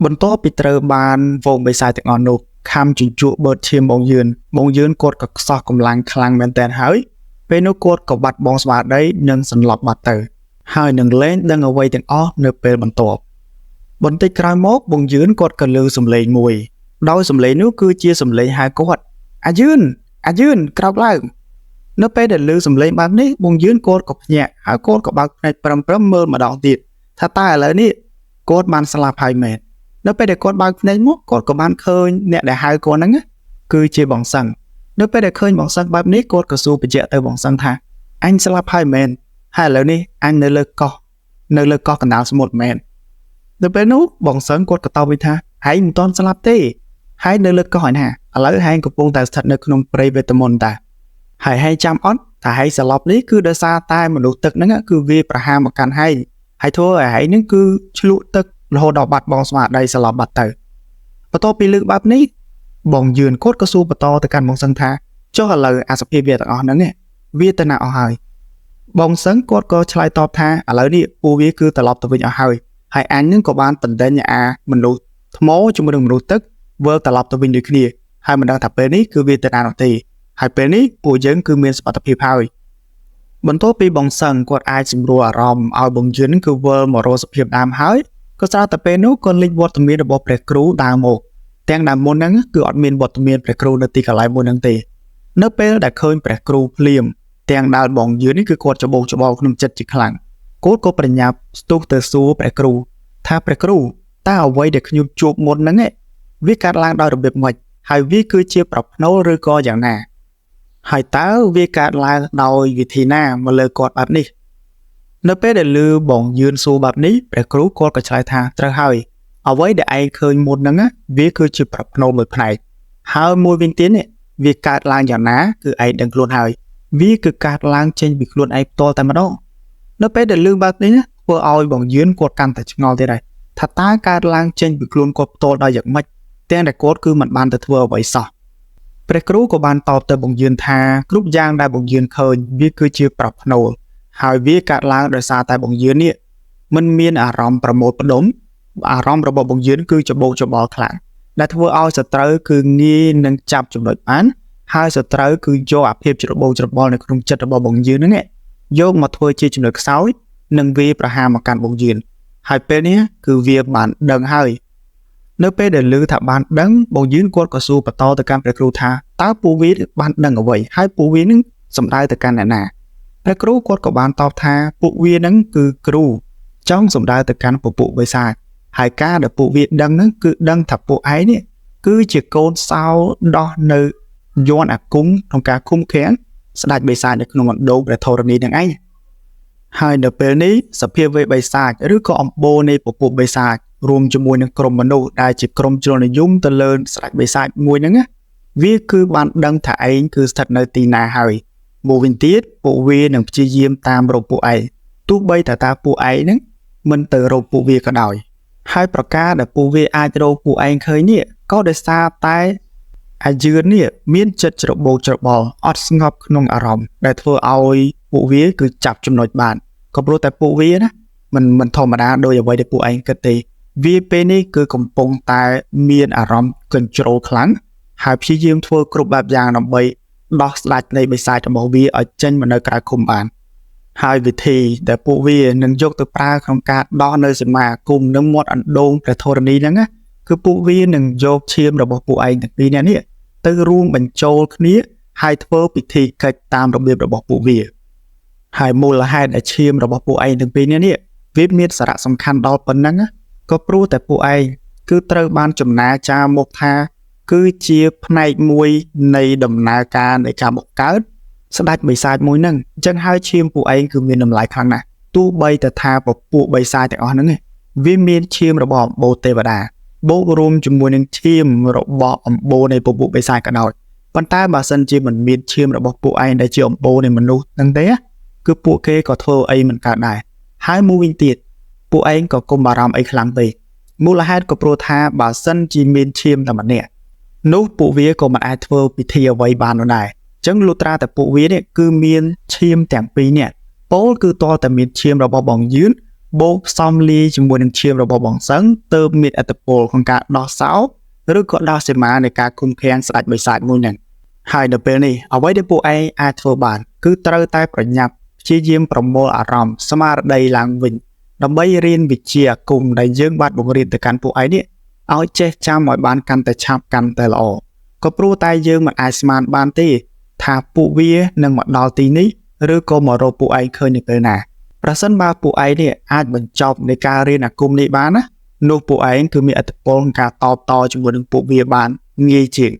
បន្ទាប់ពីត្រូវបានវងបិសាចទាំងអស់នោះខំជញ្ជក់បឺតឈាមបងយឿនបងយឿនគាត់ក៏ខ្សោះកម្លាំងខ្លាំងមែនទែនហើយពេលនោះគាត់ក៏បាត់បង់ស្មារតីនិងសន្លប់បាត់ទៅហើយនឹងលែងដឹងអ្វីទាំងអស់នៅពេលបន្ទាប់បន្តិចក្រោយមកបងយឿនគាត់ក៏ឮសំឡេងមួយដោយសំឡេងនោះគឺជាសំឡេងហៅគាត់អាយឿនអាយឿនក្រោកឡើងនៅពេលដែលឮសំឡេងបែបនេះបងយឿនគាត់ក៏ភ្ញាក់ហើយគាត់ក៏បើកភ្នែកប្រឹមៗមើលម្ដងទៀតថាតើឥឡូវនេះគាត់បានស្លាប់ហើយមែននៅពេលដែលគាត់បើកភ្នែកមកគាត់ក៏បានឃើញអ្នកដែលហៅគាត់ហ្នឹងគឺជាបងសឹងនៅពេលដែលឃើញបងសឹងបែបនេះគាត់ក៏សួរបញ្ជាក់ទៅបងសឹងថាអញស្លាប់ហើយមែនហើយឥឡូវនេះអញនៅលើកោះនៅលើកោះកណ្ដាលសមុទ្រមែននៅពេលនោះបងសឹងគាត់ក៏តបវិញថាហែងមិនទាន់ស្លាប់ទេហើយនៅលើកោះឯណាឥឡូវហែងកំពុងតែស្ថិតនៅក្នុងព្រៃវេទមន្តតាហើយហែងចាំអត់ថាហែងស្លាប់នេះគឺដោយសារតែមនុស្សទឹកហ្នឹងគឺវាប្រហារមកកាន់ហែងហើយធ្វើឲ្យហែងហ្នឹងគឺឆ្លក់ទឹករហូតដល់បាត់បង់ស្មារតីស្លាប់បាត់ទៅបន្ទាប់ពីលើកបែបនេះបងយឿនគាត់ក៏សួរបន្តទៅកាន់បងសឹងថាចុះឥឡូវអាសភាពវាទាំងអស់ហ្នឹងវាទៅណាអស់ហើយបងសឹងគាត់ក៏ឆ្លើយតបថាឥឡូវនេះពួកវាគឺត្រឡប់ទៅវិញអស់ហើយហើយអញនឹងក៏បានបណ្ដេញអាមនុស្សថ្មជាមួយនឹងមនុស្សទឹកវិលត្រឡប់ទៅវិញដូចគ្នាហើយមិនដឹងថាពេលនេះគឺវាទៅណានោះទេហើយពេលនេះពួកយើងគឺមានសុវត្ថិភាពហើយបន្ទាប់ពីបងសឹងគាត់អាចសម្រួលអារម្មណ៍ឲ្យបងយឿនគឺវិលមករកសភាពដើមហើយក៏ស្រាប់តែពេលនោះក៏លេចវត្តមានរបស់ព្រះគ្រូដើរមកទាំងដើមមុនហ្នឹងគឺអត់មានវត្តមានព្រះគ្រូនៅទីកន្លែងមួយហ្នឹងទេនៅពេលដែលឃើញព្រះគ្រូភ្លាមទាំងដើរបងយឿននេះគឺគាត់ច្បោកច្បល់ក្នុងចិត្តជាខ្លាំងគាត់ក៏ប្រញាប់ស្ទុះទៅសួរព្រះគ្រូថាព្រះគ្រូតើអ្វីដែលខ្ញុំជួបមុនហ្នឹងវាកើតឡើងដោយរបៀបម៉េចហើយវាគឺជាប្រផ្នូលឬក៏យ៉ាងណាហើយតើវាកើតឡើងដោយវិធីណាមកលើគាត់បែបនេះនៅពេលដែលឮបងយឿនសួរបែបនេះព្រះគ្រូគាត់ក៏ឆ្លើយថាត្រូវហើយអ្វីដែលឯងឃើញមុនហ្នឹងវាគឺជាប្រផ្នូលមួយផ្នែកហើយមួយវិញទៀតនេះវាកើតឡើងយ៉ាងណាគឺឯងដឹងខ្លួនហើយវាគឺកើតឡើងចេញពីខ្លួនឯងផ្ទាល់តែម្ដងនៅពេលដែលឮបែបនេះធ្វើឲ្យបងយឿនគាត់កាន់តែឆ្ងល់ទៀតហើយថាតើកើតឡើងចេញពីខ្លួនគាត់ផ្ទាល់ដោយយ៉ាងម៉េចទាំងដែលគាត់គឺមិនបានទៅធ្វើអ្វីសោះព្រះគ្រូក៏បានតបទៅបងយឿនថាគ្រប់យ៉ាងដែលបងយឿនឃើញវាគឺជាប្រផ្នូលហើយវាកើតឡើងដោយសារតែបងយឿននេះមិនមានអារម្មណ៍ប្រមូលផ្ដុំអារម្មណ៍របស់បងយឿនគឺច្បោកច្បល់ខ្លាំងដែលធ្វើឲ្យសត្រូវគឺងាយនឹងចាប់ចំណុចបានហើយសត្រូវគឺយកអាភាពច្របូកច្របល់នៅក្នុងចិត្តរបស់បងយឿនហ្នឹងយកមកធ្វើជាចំណុចខ្សោយនិងវាប្រហារមកកាន់បងយឿនហើយពេលនេះគឺវាបានដឹងហើយនៅពេលដែលឮថាបានដឹងបងយឿនគាត់ក៏សួរបន្តទៅកាន់ព្រះគ្រូថាតើពួកវាបានដឹងអ្វីហើយពួកវានឹងសំដៅទៅកាន់អ្នកណាព្រះគ្រូគាត់ក៏បានតបថាពួកវានឹងគឺគ្រូចង់សំដៅទៅកាន់ពពួកបិសាចហើយការដែលពួកវាដឹងហ្នឹងគឺដឹងថាពួកឯងនេះគឺជាកូនសោដោះនៅយន្តអាគមក្នុងការឃុំឃាំងស្ដេចបិសាចនៅក្នុងអណ្ដូងព្រះធរណីនឹងឯង ហើយនៅពេលនេះសភាវេបិសាចឬក៏អំបូរនៃពពួកបិសាចរួមជាមួយនឹងក្រុមមនុស្សដែលជាក្រុមជ្រុលនិយមទៅលើស្ដេចបិសាចមួយហ្នឹងណាវាគឺបានដឹងថាឯងគឺស្ថិតនៅទីណាហើយមួយវិញទៀតពួកវានឹងព្យាយាមតាមរកពួកឯងទោះបីតែពួកឯងហ្នឹងមិនទៅរកពួកវាក៏ដោយហើយប្រការដែលពួកវាអាចរកពួកឯងឃើញនេះក៏ដោយសារតែអាយឿននេះមានចិត្តច្របូកច្របល់អត់ស្ងប់ក្នុងអារម្មណ៍ដែលធ្វើឲ្យពួកវាគឺចាប់ចំណុចបានក៏ព្រោះតែពួកវាណាមិនធម្មតាដោយអ្វីដែលពួកឯងគិតទេវាពេលនេះគឺកំពុងតែមានអារម្មណ៍កញ្ជ្រោលខ្លាំងហើយព្យាយាមធ្វើគ្រប់បែបយ៉ាងដើម្បីដោះស្ដាច់នៃបិសាចរបស់វាឲ្យចេញមកនៅក្រៅឃុំបានហើយវិធីដែលពួកវានឹងយកទៅប្រើក្នុងការដោះនៅសមាគមនិងមាត់អណ្ដូងព្រះធរណីហ្នឹងណាគឺពួកវានឹងយកឈាមរបស់ពួកឯងទាំងពីរនាក់នេះទៅរួមបញ្ចូលគ្នាហើយធ្វើពិធីកិច្ចតាមរបៀបរបស់ពួកវាហើយមូលហេតុដែលឈាមរបស់ពួកឯងទាំងពីរនាក់នេះវាមានសារៈសំខាន់ដល់ប៉ុណ្ណឹងក៏ព្រោះតែពួកឯងគឺត្រូវបានចំណាចាមកថាគឺជាផ្នែកមួយនៃដំណើរការនៃការបង្កើតស្ដេចបិសាចមួយហ្នឹងអញ្ចឹងហើយឈាមពួកឯងគឺមានតម្លៃខ្លាំងណាស់ទោះបីតែថាពពួកបិសាចទាំងអស់ហ្នឹងវាមានឈាមរបស់អំបូរទេវតាបូករួមជាមួយនឹងឈាមរបស់អំបូរនៃពពួកបិសាចក៏ដោយប៉ុន្តែបើសិនជាមិនមានឈាមរបស់ពួកឯងដែលជាអំបូរនៃមនុស្សហ្នឹងទេគឺពួកគេក៏ធ្វើអីមិនកើតដែរហើយមួយវិញទៀតពួកឯងក៏កុំបារម្ភអីខ្លាំងពេកមូលហេតុក៏ព្រោះថាបើសិនជាមានឈាមតែម្នាក់នោះពួកវាក៏មិនអាចធ្វើពិធីអ្វីបាននោះដែរអញ្ចឹងលុះត្រាតែពួកវានេះគឺមានឈាមទាំងពីរនាក់ពោលគឺទាល់តែមានឈាមរបស់បងយឿនបូកផ្សំលាយជាមួយនឹងឈាមរបស់បងសឹងទើបមានឥទ្ធិពលក្នុងការដោះសោឬក៏ដោះសីមានៃការគុំខាំងស្ដេចបិសាចមួយហ្នឹងហើយនៅពេលនេះអ្វីដែលពួកឯងអាចធ្វើបានគឺត្រូវតែប្រញាប់ព្យាយាមប្រមូលអារម្មណ៍ស្មារតីឡើងវិញដើម្បីរៀនវិជ្ជាអាគមដែលយើងបានបង្រៀនទៅកាន់ពួកឯងនេះឲ្យចេះចាំឲ្យបានកាន់តែឆាប់កាន់តែល្អក៏ព្រោះតែយើងមិនអាចស្មានបានទេថាពួកវានឹងមកដល់ទីនេះឬក៏មករកពួកឯងឃើញនៅពេលណាប្រសិនបើពួកឯងនេះអាចបញ្ចប់នៃការរៀនអាគមនេះបានណានោះពួកឯងគឺមានឥទ្ធិពលក្នុងការតបតជាមួយនឹងពួកវាបានងាយជាង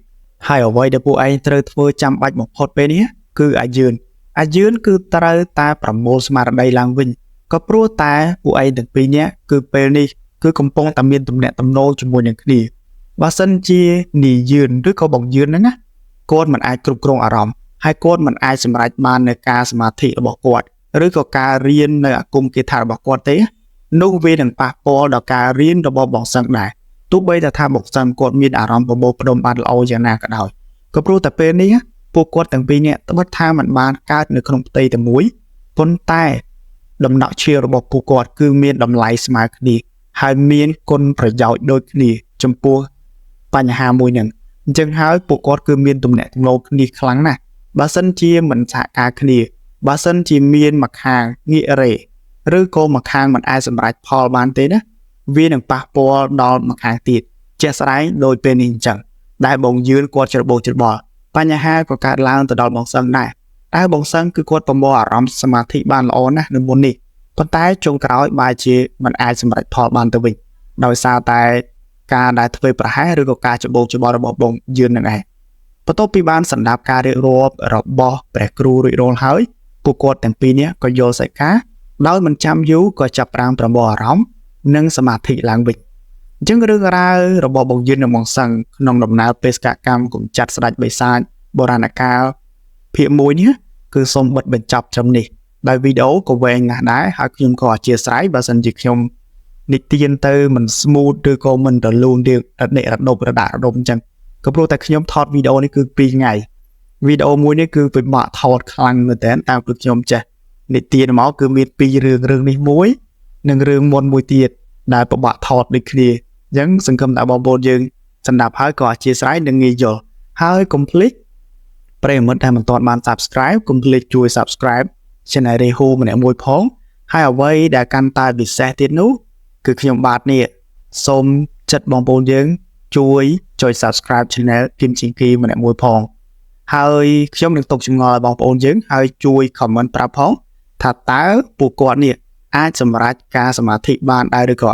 ហើយអ្វីដែលពួកឯងត្រូវធ្វើចាំបាច់បំផុតពេលនេះគឺអាយឿនគឺត្រូវតែប្រមូលស្មារតីឡើងវិញក៏ព្រោះតែពួកឯងទាំងពីរនាក់គឺពេលនេះគឺកំពុងតែមានទំនាក់ទំនងជាមួយនឹងគ្នាបើសិនជានាយឿនឬក៏បងយឿនហ្នឹងណាគាត់មិនអាចគ្រប់គ្រងអារម្មណ៍ហើយគាត់មិនអាចសម្រេចបាននៅការសមាធិរបស់គាត់ឬក៏ការរៀននៅអាគមគាថារបស់គាត់ទេនោះវានឹងប៉ះពាល់ដល់ការរៀនរបស់បងសឹងដែរទោះបីតែថាបងសឹងគាត់មានអារម្មណ៍ប្រមូលផ្ដុំបានល្អយ៉ាងណាក៏ដោយក៏ព្រោះតែពេលនេះពួកគាត់ទាំងពីរនាក់ត្បិតថាមិនបានកើតនៅក្នុងផ្ទៃតែមួយប៉ុន្តែដំណក់ឈាមរបស់ពួកគាត់គឺមានតម្លៃស្មើគ្នាហើយមានគុណប្រយោជន៍ដូចគ្នាចំពោះបញ្ហាមួយហ្នឹងអញ្ចឹងហើយពួកគាត់គឺមានទំនាក់ទំនងគ្នាខ្លាំងណាស់បើសិនជាមិនសហការគ្នាបើសិនជាមានម្ខាងងាករេឬក៏ម្ខាងមិនអាចសម្រេចផលបានទេណាវានឹងប៉ះពាល់ដល់ម្ខាងទៀតជាក់ស្ដែងដោយពេលនេះអញ្ចឹងដែលបងយឿនគាត់ច្របូកច្របល់បញ្ហាក៏កើតឡើងទៅដល់បងសឹងដែរតែបងសឹងគឺគាត់ប្រមូលអារម្មណ៍សមាធិបានល្អណាស់នៅមុននេះប៉ុន្តែចុងក្រោយបែរជាមិនអាចសម្រេចផលបានទៅវិញដោយសារតែការដែលធ្វើប្រហែសឬក៏ការច្របូកច្របល់របស់បងយឿននឹងឯងបន្ទាប់ពីបានសម្ដាប់ការរៀបរាប់របស់ព្រះគ្រូរួចរាល់ហើយពួកគាត់ទាំងពីរនាក់ក៏យល់សិក្ខាដោយមិនចាំយូរក៏ចាប់ផ្ដើមប្រមូលអារម្មណ៍និងសមាធិឡើងវិញអញ្ចឹងរឿងរ៉ាវរបស់បងយឿននិងបងសឹងក្នុងដំណើរបេសកកម្មកម្ចាត់ស្ដេចបិសាចបុរាណកាលភាគ1នេះគឺសូមបិទបញ្ចប់ត្រឹមនេះដោយវីដេអូក៏វែងណាស់ដែរហើយខ្ញុំក៏អធ្យាស្រ័យបើសិនជាខ្ញុំនិទានទៅមិន smooth ឬក៏មិនរលូនរៀងរដិរដប់រដាក់រដុំអញ្ចឹងក៏ព្រោះតែខ្ញុំថតវីដេអូនេះគឺ2ថ្ងៃវីដេអូមួយនេះគឺពិបាកថតខ្លាំងមែនទែនតាមគឺខ្ញុំចេះនិទានមកគឺមាន2រឿងរឿងនេះមួយនិងរឿងមុនមួយទៀតដែលពិបាកថតដូចគ្នាអញ្ចឹងសង្ឃឹមថាបងប្អូនយើងសម្ដាប់ហើយក៏អធ្យាស្រ័យនិងងាយយល់ហើយកុំភ្លេចប្រិយមិត្តដែលមិនទាន់បាន Subscribe កុំភ្លេចជួយ Subscribe Channel Rehu ម្នាក់មួយផងហើយអ្វីដែលកាន់តែពិសេសទៀតនោះគឺខ្ញុំបាទនេះសូមចិត្តបងប្អូនយើងជួយចុច Subscribe Channel គឹមជីងគីម្នាក់មួយផងហើយខ្ញុំនឹងទុកចម្ងល់ឲ្យបងប្អូនយើងហើយជួយ comment ប្រាប់ផងថាតើពួកគាត់នេះអាចសម្រេចការសមាធិបានដែរឬក៏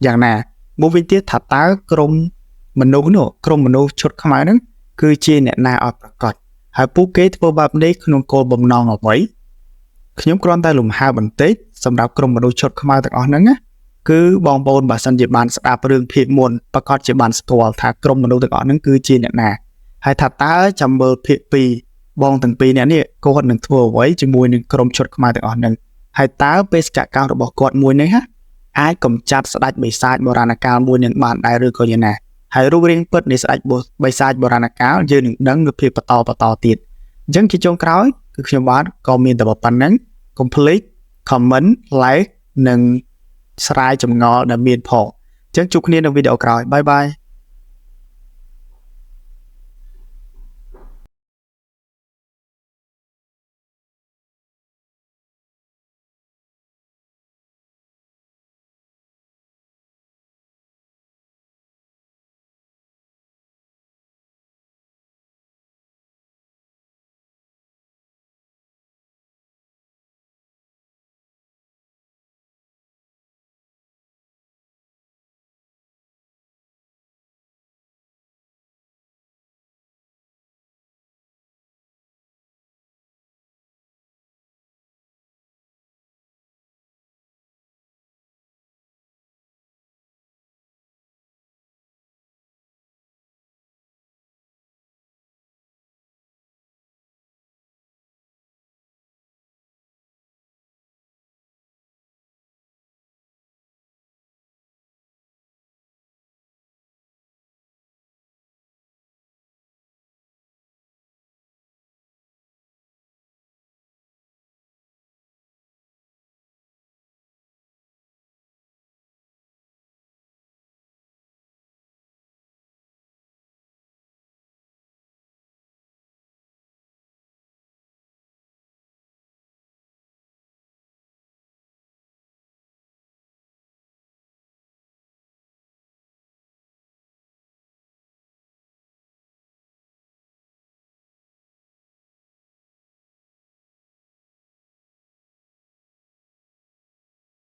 យ៉ាងណាមួយវិញទៀតថាតើក្រុមមនុស្សនោះក្រុមមនុស្សឈុតខ្មៅហ្នឹងគឺជាអ្នកណាឲ្យប្រកបហើយពួកគេធ្វើបែបនេះក្នុងគោលបំណងអ្វី ខ្ញុំគ្រាន់តែលំហៅបន្តិចសម្រាប់ក្រុមមនុស្សឈុតខ្មៅទាំងអស់ហ្នឹងណាគឺបងប្អូនបើសិនជាបានស្ដាប់រឿងភាគមុនប្រកាសជាបានស្គាល់ថាក្រុមមនុស្សទាំងអស់ហ្នឹងគឺជាអ្នកណាហើយថាតើចាំមើលភាគ2បងទាំងពីរអ្នកនេះគាត់នឹងធ្វើអ្វីជាមួយនឹងក្រុមឈុតខ្មៅទាំងអស់ហ្នឹងហើយតើបេសកកម្មរបស់គាត់មួយនេះហ่ะអាចកម្ចាត់ស្ដេចបិសាចបុរាណកាលមួយនឹងបានដែរឬក៏យ៉ាងណាហើយរូបរាងពិតនៃស្ដេចបិសាចបុរាណកាលយើងនឹងដឹងនៅភាពបន្តបន្តទៀតអញ្ចឹងជាចុងក្រោយគឺខ្ញុំបាទក៏មានតែប៉ុណ្្នឹងកុំភ្លេច comment like និងស្រាយចម្ងល់ដែលមានផងអញ្ចឹងជួបគ្នានៅវីដេអូក្រោយ bye bye.